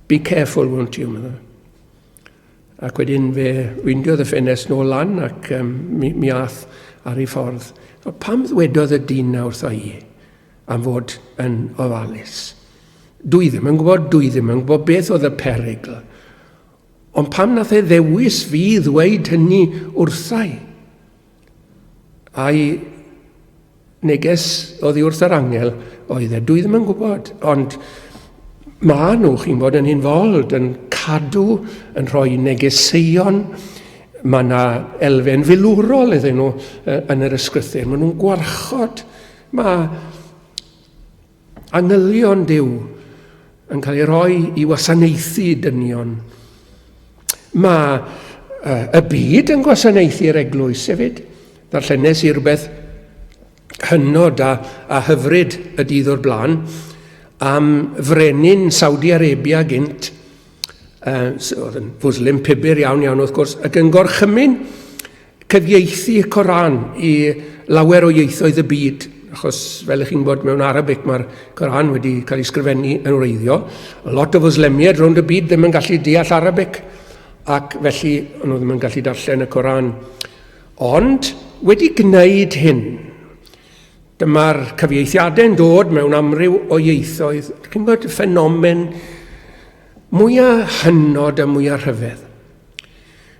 be careful, won't you, meddwl. Ac wedyn fe windiodd y ffenest nôl lan ac um, mi, mi ath ar ei ffordd. O, pam ddwedodd y dyn na wrtha i am fod yn ofalus? Dwi ddim yn gwybod, dwi ddim yn gwybod beth oedd y perygl. Ond pam nath e ddewis fi ddweud hynny wrthai? A'i neges oddi wrth yr angel oedd e. Dwi ddim yn gwybod, ond mae nhw, chi'n bod yn involved, yn cadw, yn rhoi negeseuon. Mae yna elfen filwrol iddyn nhw yn yr ysgrythur. Maen nhw'n gwarchod. Mae Angylion Duw yn cael ei roi i wasanaethu dynion. Mae y byd yn gwasanaethu'r eglwys hefyd. Ddarllenes i rhywbeth hynod a, a hyfryd y dydd o'r blaen am frenin Saudi Arabia gynt, uh, oedd yn fwslim pibur iawn iawn wrth gwrs, ac yn gorchymyn cyfieithu y Coran i lawer o ieithoedd y byd, achos fel ych chi'n gwybod mewn Arabic mae'r Coran wedi cael ei sgrifennu yn wreiddiol. A lot o Fwslemiaid rownd y byd ddim yn gallu deall Arabic, ac felly nhw ddim yn gallu darllen y Coran. Ond wedi gwneud hyn, dyma'r cyfieithiadau'n dod mewn amryw o ieithoedd. Chi'n gwybod y ffenomen mwyaf hynod a mwyaf rhyfedd.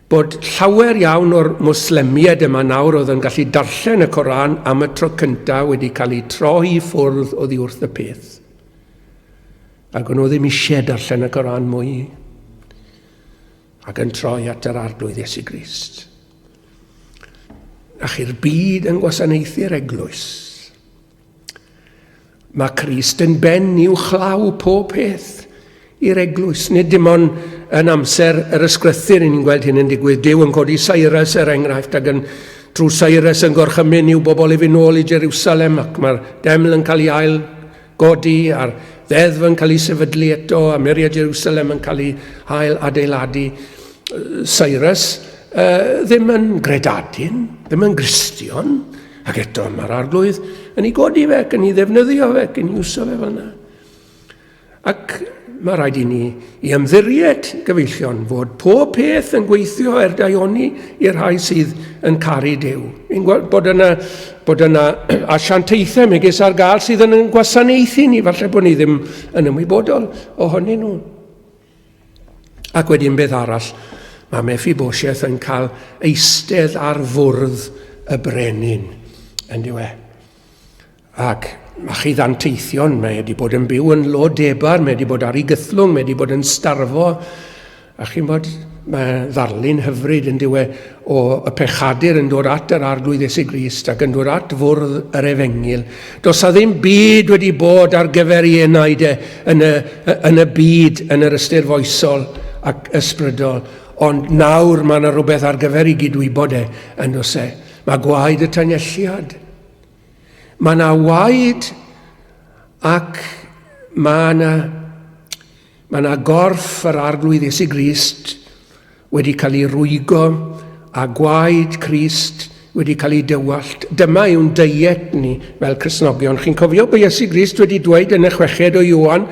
Bod llawer iawn o'r Mwslemiaid yma nawr oedd yn gallu darllen y Coran am y tro cyntaf wedi cael eu troi i ffwrdd oddi wrth y peth. Ac o'n nhw ddim eisiau darllen y Coran mwy. Ac yn troi at yr Arglwydd Iesu Grist. A chi'r byd yn gwasanaethu'r eglwys. Mae Crist yn ben uwchlaw pob peth i'r eglwys. Nid dim ond yn amser yr ysgrythur ni'n gweld hyn yn digwydd. Duw yn codi Cyrus er enghraifft ac yn trwy Cyrus yn gorchymyn i'w bobl i fynd nôl i Jerusalem ac mae'r deml yn cael ei ail godi a'r ddeddf yn cael ei sefydlu eto a muriau Jerusalem yn cael ei ail adeiladu. Cyrus uh, ddim yn gredadun, ddim yn Gristion, ac eto mae'r arglwydd yn ei godi fe, ac yn ei ddefnyddio fe, ac yn ei wso fe fel yna. Ac mae rhaid i ni i ymddiried, gyfeillion, fod pob peth yn gweithio er daioni i'r rhai sydd yn caru Duw. Ni'n gweld bod yna, bod yna asiantaethau megis ar gael sydd yn yn gwasanaethu ni, falle bod ni ddim yn ymwybodol ohonyn nhw. Ac wedyn beth arall, mae Mephibosheth yn cael eistedd ar fwrdd y brenin, yn diwe. Ac mae chi ddanteithion, mae wedi bod yn byw yn Lodebar, mae wedi bod ar ei gythlwng, mae wedi bod yn starfo. A chi'n bod, mae ddarlun hyfryd yn diwe o y pechadur yn dod at yr Arglwydd Iesu Grist ac yn dod at fwrdd yr efengyl. Does a ddim byd wedi bod ar gyfer ei enaid e yn y, yn y byd, yn yr ystyr foesol ac ysbrydol. Ond nawr mae yna rhywbeth ar gyfer ei gydwybod e yn does e. Mae gwaed y tanelliad. Mae yna waed ac mae yna, mae yna gorff yr Arglwydd Iesu Grist wedi cael ei rwygo a gwaed Crist wedi cael ei dywallt. Dyma yw'n deiet ni fel Cristnogion. Chi'n cofio bod Iesu Grist wedi dweud yn y chweched o Ioan,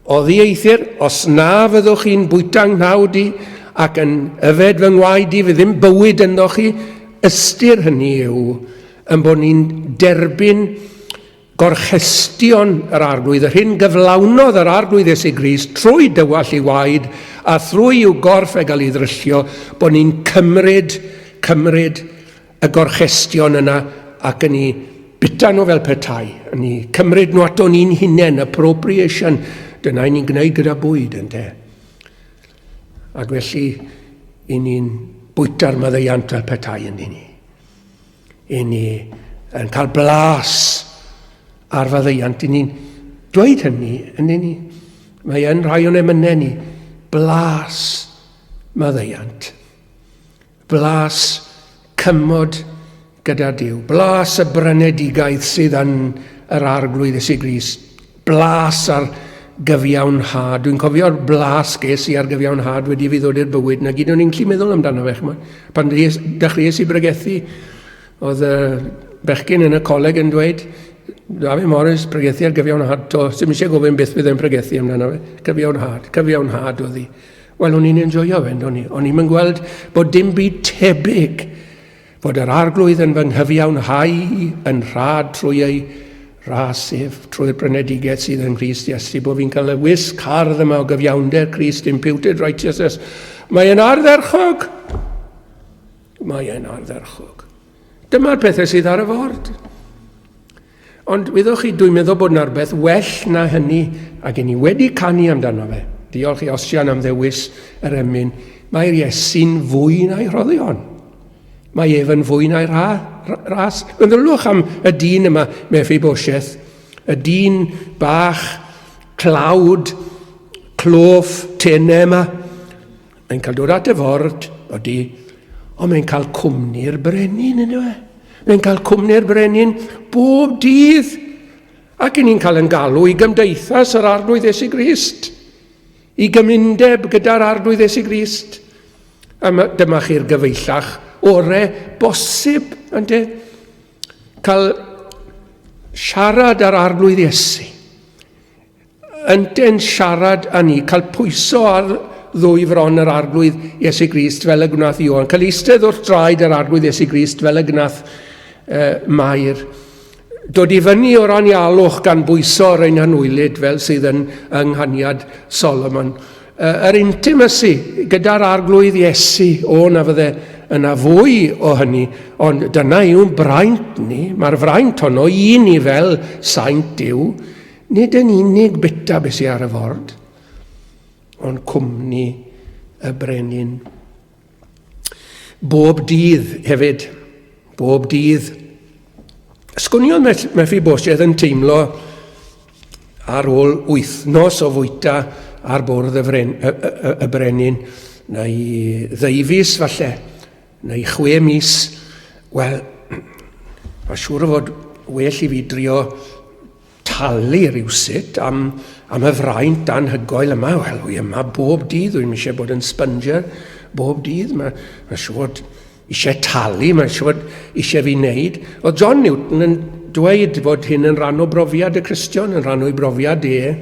Oddi eithr, os na fyddwch chi'n bwyta nghnawd i ac yn yfed fy ngwaed i, fydd ddim bywyd ynddo chi. Ystyr hynny yw yn bod ni'n derbyn gorchestion yr Arglwydd, yr hyn gyflawnodd yr Arglwydd Iesu Grist trwy dywall ei waed a thrwy i'w gorff e gael ei ddryllio, bod ni'n cymryd, cymryd y gorchestion yna ac yn ei bita nhw fel petai, yn ei cymryd nhw ato ni'n hunain, appropriation, dyna i ni'n gwneud gyda bwyd, ynte. Ac felly, i ni'n bwyta'r maddeuant fel petai yn ni. I ni yn cael blas ar faddeuant, i ni'n dweud hynny, yn ni. Mae yn rhai o'n emynau ni, blas maddeuant. Blas cymod gyda Duw, blas y brynedigaeth sydd yn yr Arglwydd Iesu Grist, blas ar gyfiawnhad. Dwi'n cofio'r blas ges i ar gyfiawnhad wedi fi ddod i'r bywyd, na gyd o'n i'n gallu meddwl amdano fe. Chymod. Pan dechreuais i bregethu, oedd y bechgyn yn y coleg yn dweud, David Morris, pregethu ar gyfiawnhad, to, sy'n eisiau gofyn beth bydd e'n pregethu amdano fe. Cyfiawnhad, cyfiawnhad oedd hi. Wel, o'n i'n enjoio fe, o'n i. O'n i'n gweld bod dim byd tebyg fod yr arglwydd yn fy nghyfiawnhau yn rhad trwy ei ras ef, trwy'r brynedigaeth sydd yng Nghrist Iesu, bod fi'n cael y wisg hardd yma o gyfiawnder Crist, imputed righteousness. Mae e'n ardderchog. Mae e'n ardderchog. Dyma'r pethau sydd ar y ford. Ond wyddoch chi, dwi'n meddwl bod yna rhywbeth well na hynny, ac i ni wedi canu amdano fe. Diolch i Osian am ddewis yr emyn. Mae'r Iesu'n fwy na'i rhoddion. Mae ef yn fwy na'i ra, ras. Meddyliwch am y dyn yma, Mephibosheth, y dyn bach, tlawd, cloff, tenau yma. Mae'n cael dod at y ford, odi, ond mae'n cael cwmni'r brenin, yn e? Mae'n cael cwmni'r brenin bob dydd. Ac i ni'n cael yn galw i gymdeithas yr Arglwydd Iesu Grist, i gymundeb gyda'r Arglwydd Iesu Grist. A dyma chi'r gyfeillach ore bosib, ynddo? Cael siarad ar Arglwydd Iesu. Ynte'n siarad â ni, cael pwyso ar ddwy fron yr Arglwydd Iesu Grist fel y gwnaeth Ioan, cael eistedd wrth draed yr Arglwydd Iesu Grist fel y gwnaeth uh, Mair, dod i fyny o'r anialwch gan bwyso ar ein hanwylyd fel sydd yn yng nghaniad Solomon. Uh, yr intimacy gyda'r Arglwydd Iesu, o na fydde yna fwy o hynny, ond dyna yw'n braint ni, mae'r fraint honno i ni fel saint Duw, Nid yn unig bita beth sydd ar y ford, ond cwmni y brenin. Bob dydd hefyd, bob dydd. Sgwniodd Mephibosheth yn teimlo ar ôl wythnos o fwyta ar bwrdd y, fren, y, y, y brenin, neu ddeufis falle, neu chwe mis, wel, mae siŵr o fod well i fi drio talu rhywsut am, am y fraint anhygoel yma. Wel, wy yma bob dydd, wy'n eisiau bod yn sponger bob dydd, mae, mae siwr eisiau talu, mae siwr eisiau fi wneud. Oedd John Newton yn dweud bod hyn yn rhan o brofiad y Cristion, yn rhan o'i brofiad e,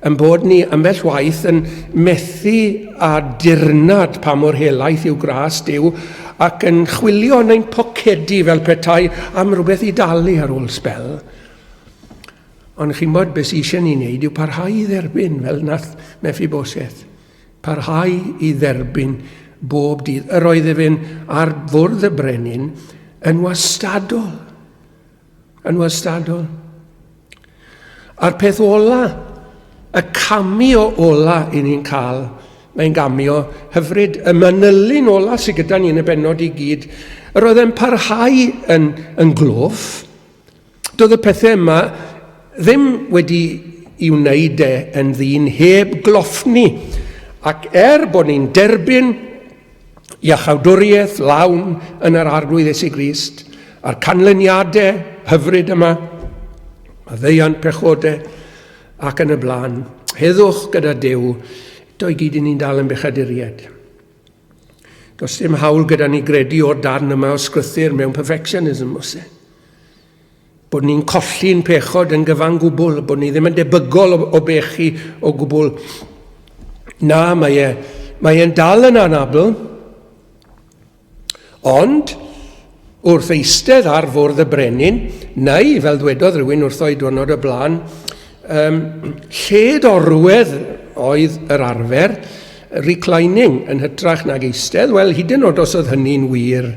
yn bod ni ambell waith yn methu a dirnad pa mor helaeth yw gras Duw ac yn chwilio yn ein pocedi fel petai am rhywbeth i dalu ar ôl sbel. Ond chi'n bod, beth sydd eisiau ni wneud yw parhau i dderbyn, fel nath Mephibosheth. Parhau i dderbyn bob dydd. Yr oedd efo'n ar fwrdd y brenin yn wastadol. Yn wastadol. A'r peth ola, y cameo ola i ni'n cael, mae'n gameo hyfryd, y manylun ola sydd gyda ni yn y bennod i gyd, yr oedd e'n parhau yn, yn gloff. Doedd y pethau yma ddim wedi i wneud e yn ddyn heb gloffni. Ac er bod ni'n derbyn iachawdwriaeth lawn yn yr Arglwydd Iesu Grist, a'r canlyniadau hyfryd yma, maddeuant pechodau ac yn y blaen, heddwch gyda Duw, eto i gyd i ni'n dal yn bechaduriaid. Does dim hawl gyda ni gredu o'r darn yma o sgrythur mewn perfectionism, oes e? Bod ni'n colli'n pechod yn gyfan gwbl, bod ni ddim yn debygol o, o bechu o gwbl. Na, mae e, mae e'n dal yn anabl, ond wrth eistedd ar fwrdd y brenin, neu, fel ddwedodd rhywun wrtho i diwrnod y blaen, um, lled orwedd oedd yr arfer, reclining yn hytrach nag eistedd, wel, hyd yn oed os oedd hynny'n wir,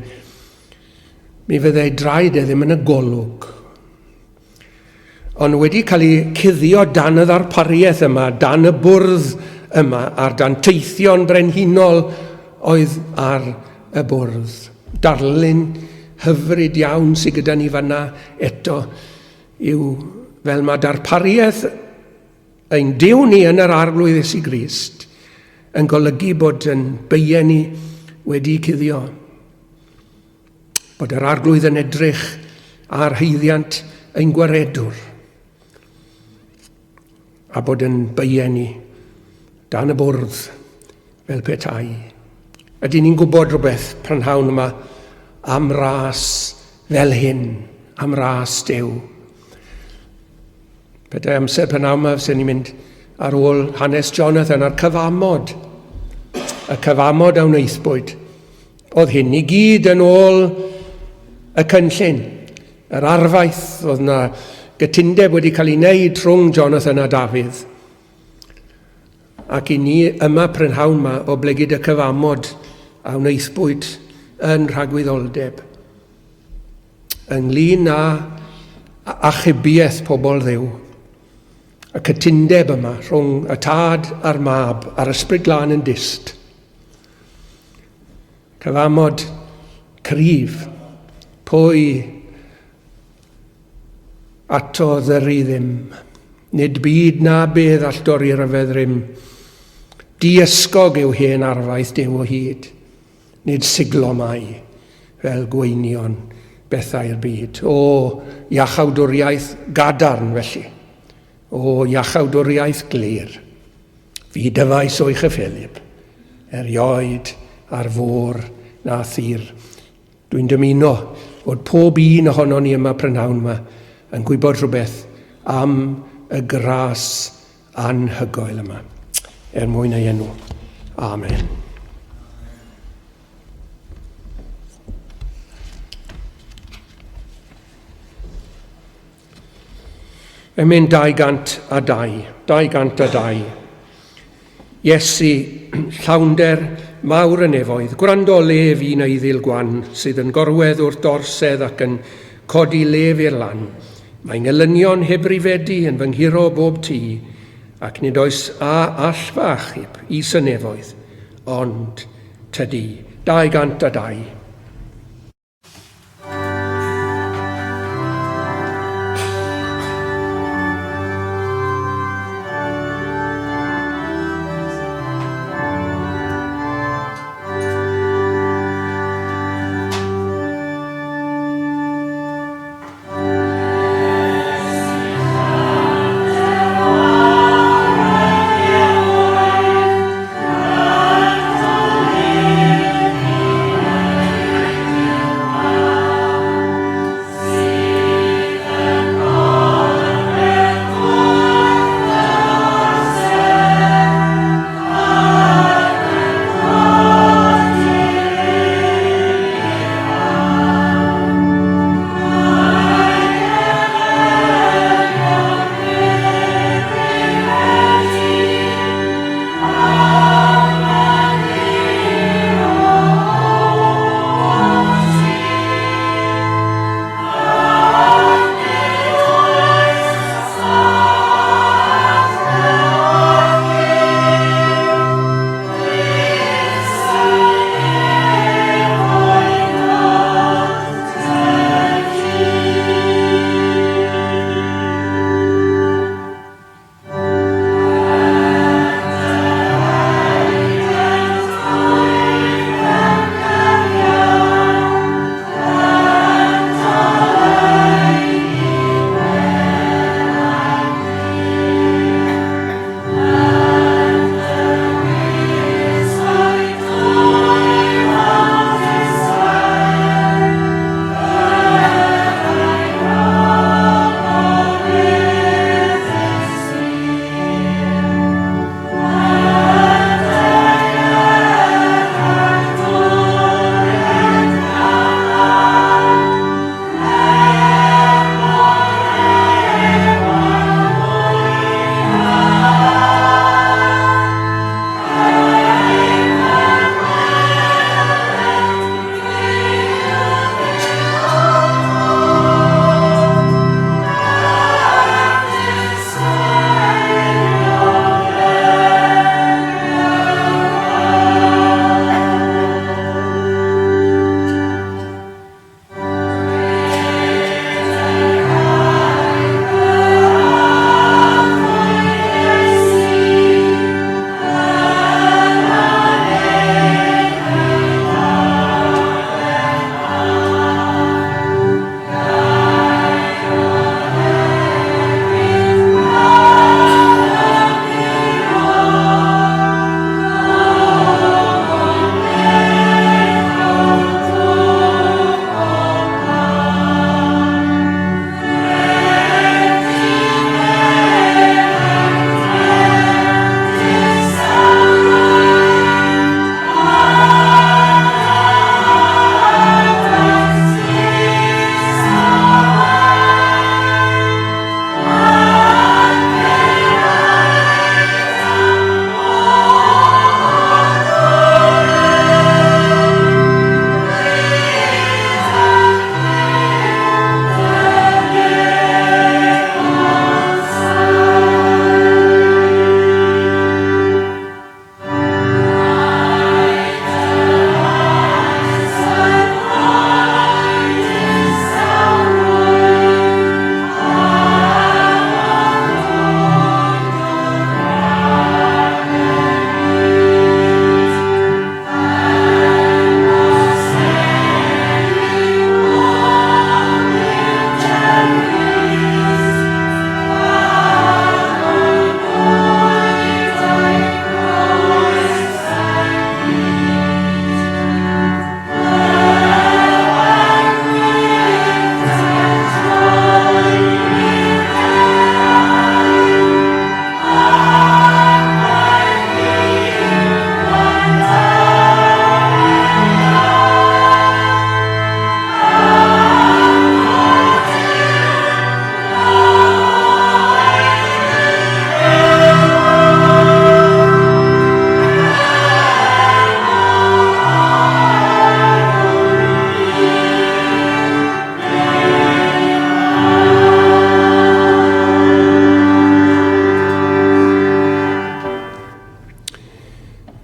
Mi fyddai draed e ddim yn y golwg. Ond wedi cael ei cuddio dan y ddarpariaeth yma, dan y bwrdd yma, a'r danteithion brenhinol oedd ar y bwrdd. Darlun hyfryd iawn sydd gyda ni fanna eto yw fel mae darpariaeth ein Duw ni yn yr Arglwydd Iesu Grist yn golygu bod yn beien ni wedi cuddio. Bod yr Arglwydd yn edrych ar haeddiant ein gwaredwr a bod yn beien ni dan y bwrdd fel petai. Ydyn ni'n gwybod rhywbeth prynhawn yma am ras fel hyn, am ras Duw? Petai amser prynhawn yma, fysen ni'n mynd ar ôl hanes Jonathan a'r cyfamod. Y cyfamod a wnaethbwyd. Oedd hyn i gyd yn ôl y cynllun. Yr arfaeth, oedd na gytundeb wedi cael ei wneud rhwng Jonathan a Dafydd. Ac i ni yma prynhawn yma o blegid y cyfamod a wnaethbwyd yn rhagwyddoldeb. Ynglyn â achubiaeth pobl Dduw. Y cytundeb yma rhwng y Tad a'r Mab a'r Ysbryd Glân yn dyst. Cyfamod cryf. Pwy ato ddyru ddim. Nid byd na bedd all dorri ryfedd rym. Diysgog yw hen arfaeth Duw o hyd. Nid siglo mai fel gweinion bethau'r byd. O, iachawdwriaeth gadarn felly. O, iachawdwriaeth glir. Fi dyfais o'i chyffelyb, erioed ar fôr na thir. Dwi'n dymuno fod pob un ohonon ni yma prynhawn yma yn gwybod rhywbeth am y gras anhygoel yma, er mwyn ei enw. Amen. Emyn 202, 202. Iesu, llawnder mawr y nefoedd, gwrando lef un eiddil gwan sydd yn gorwedd wrth dorsedd ac yn codi lef i'r lan. Mae ngelynion heb rifedi yn fy nghuro bob tu, ac nid oes a all fy achub is y nefoedd, ond tydi. 202.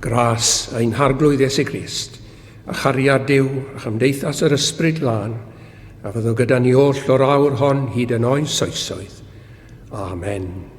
Gras ein Harglwydd Iesu Grist, a chariad Duw a chymdeithas yr Ysbryd Glân, a fyddo gyda ni oll o'r awr hon hyd yn oes oesoedd. Amen.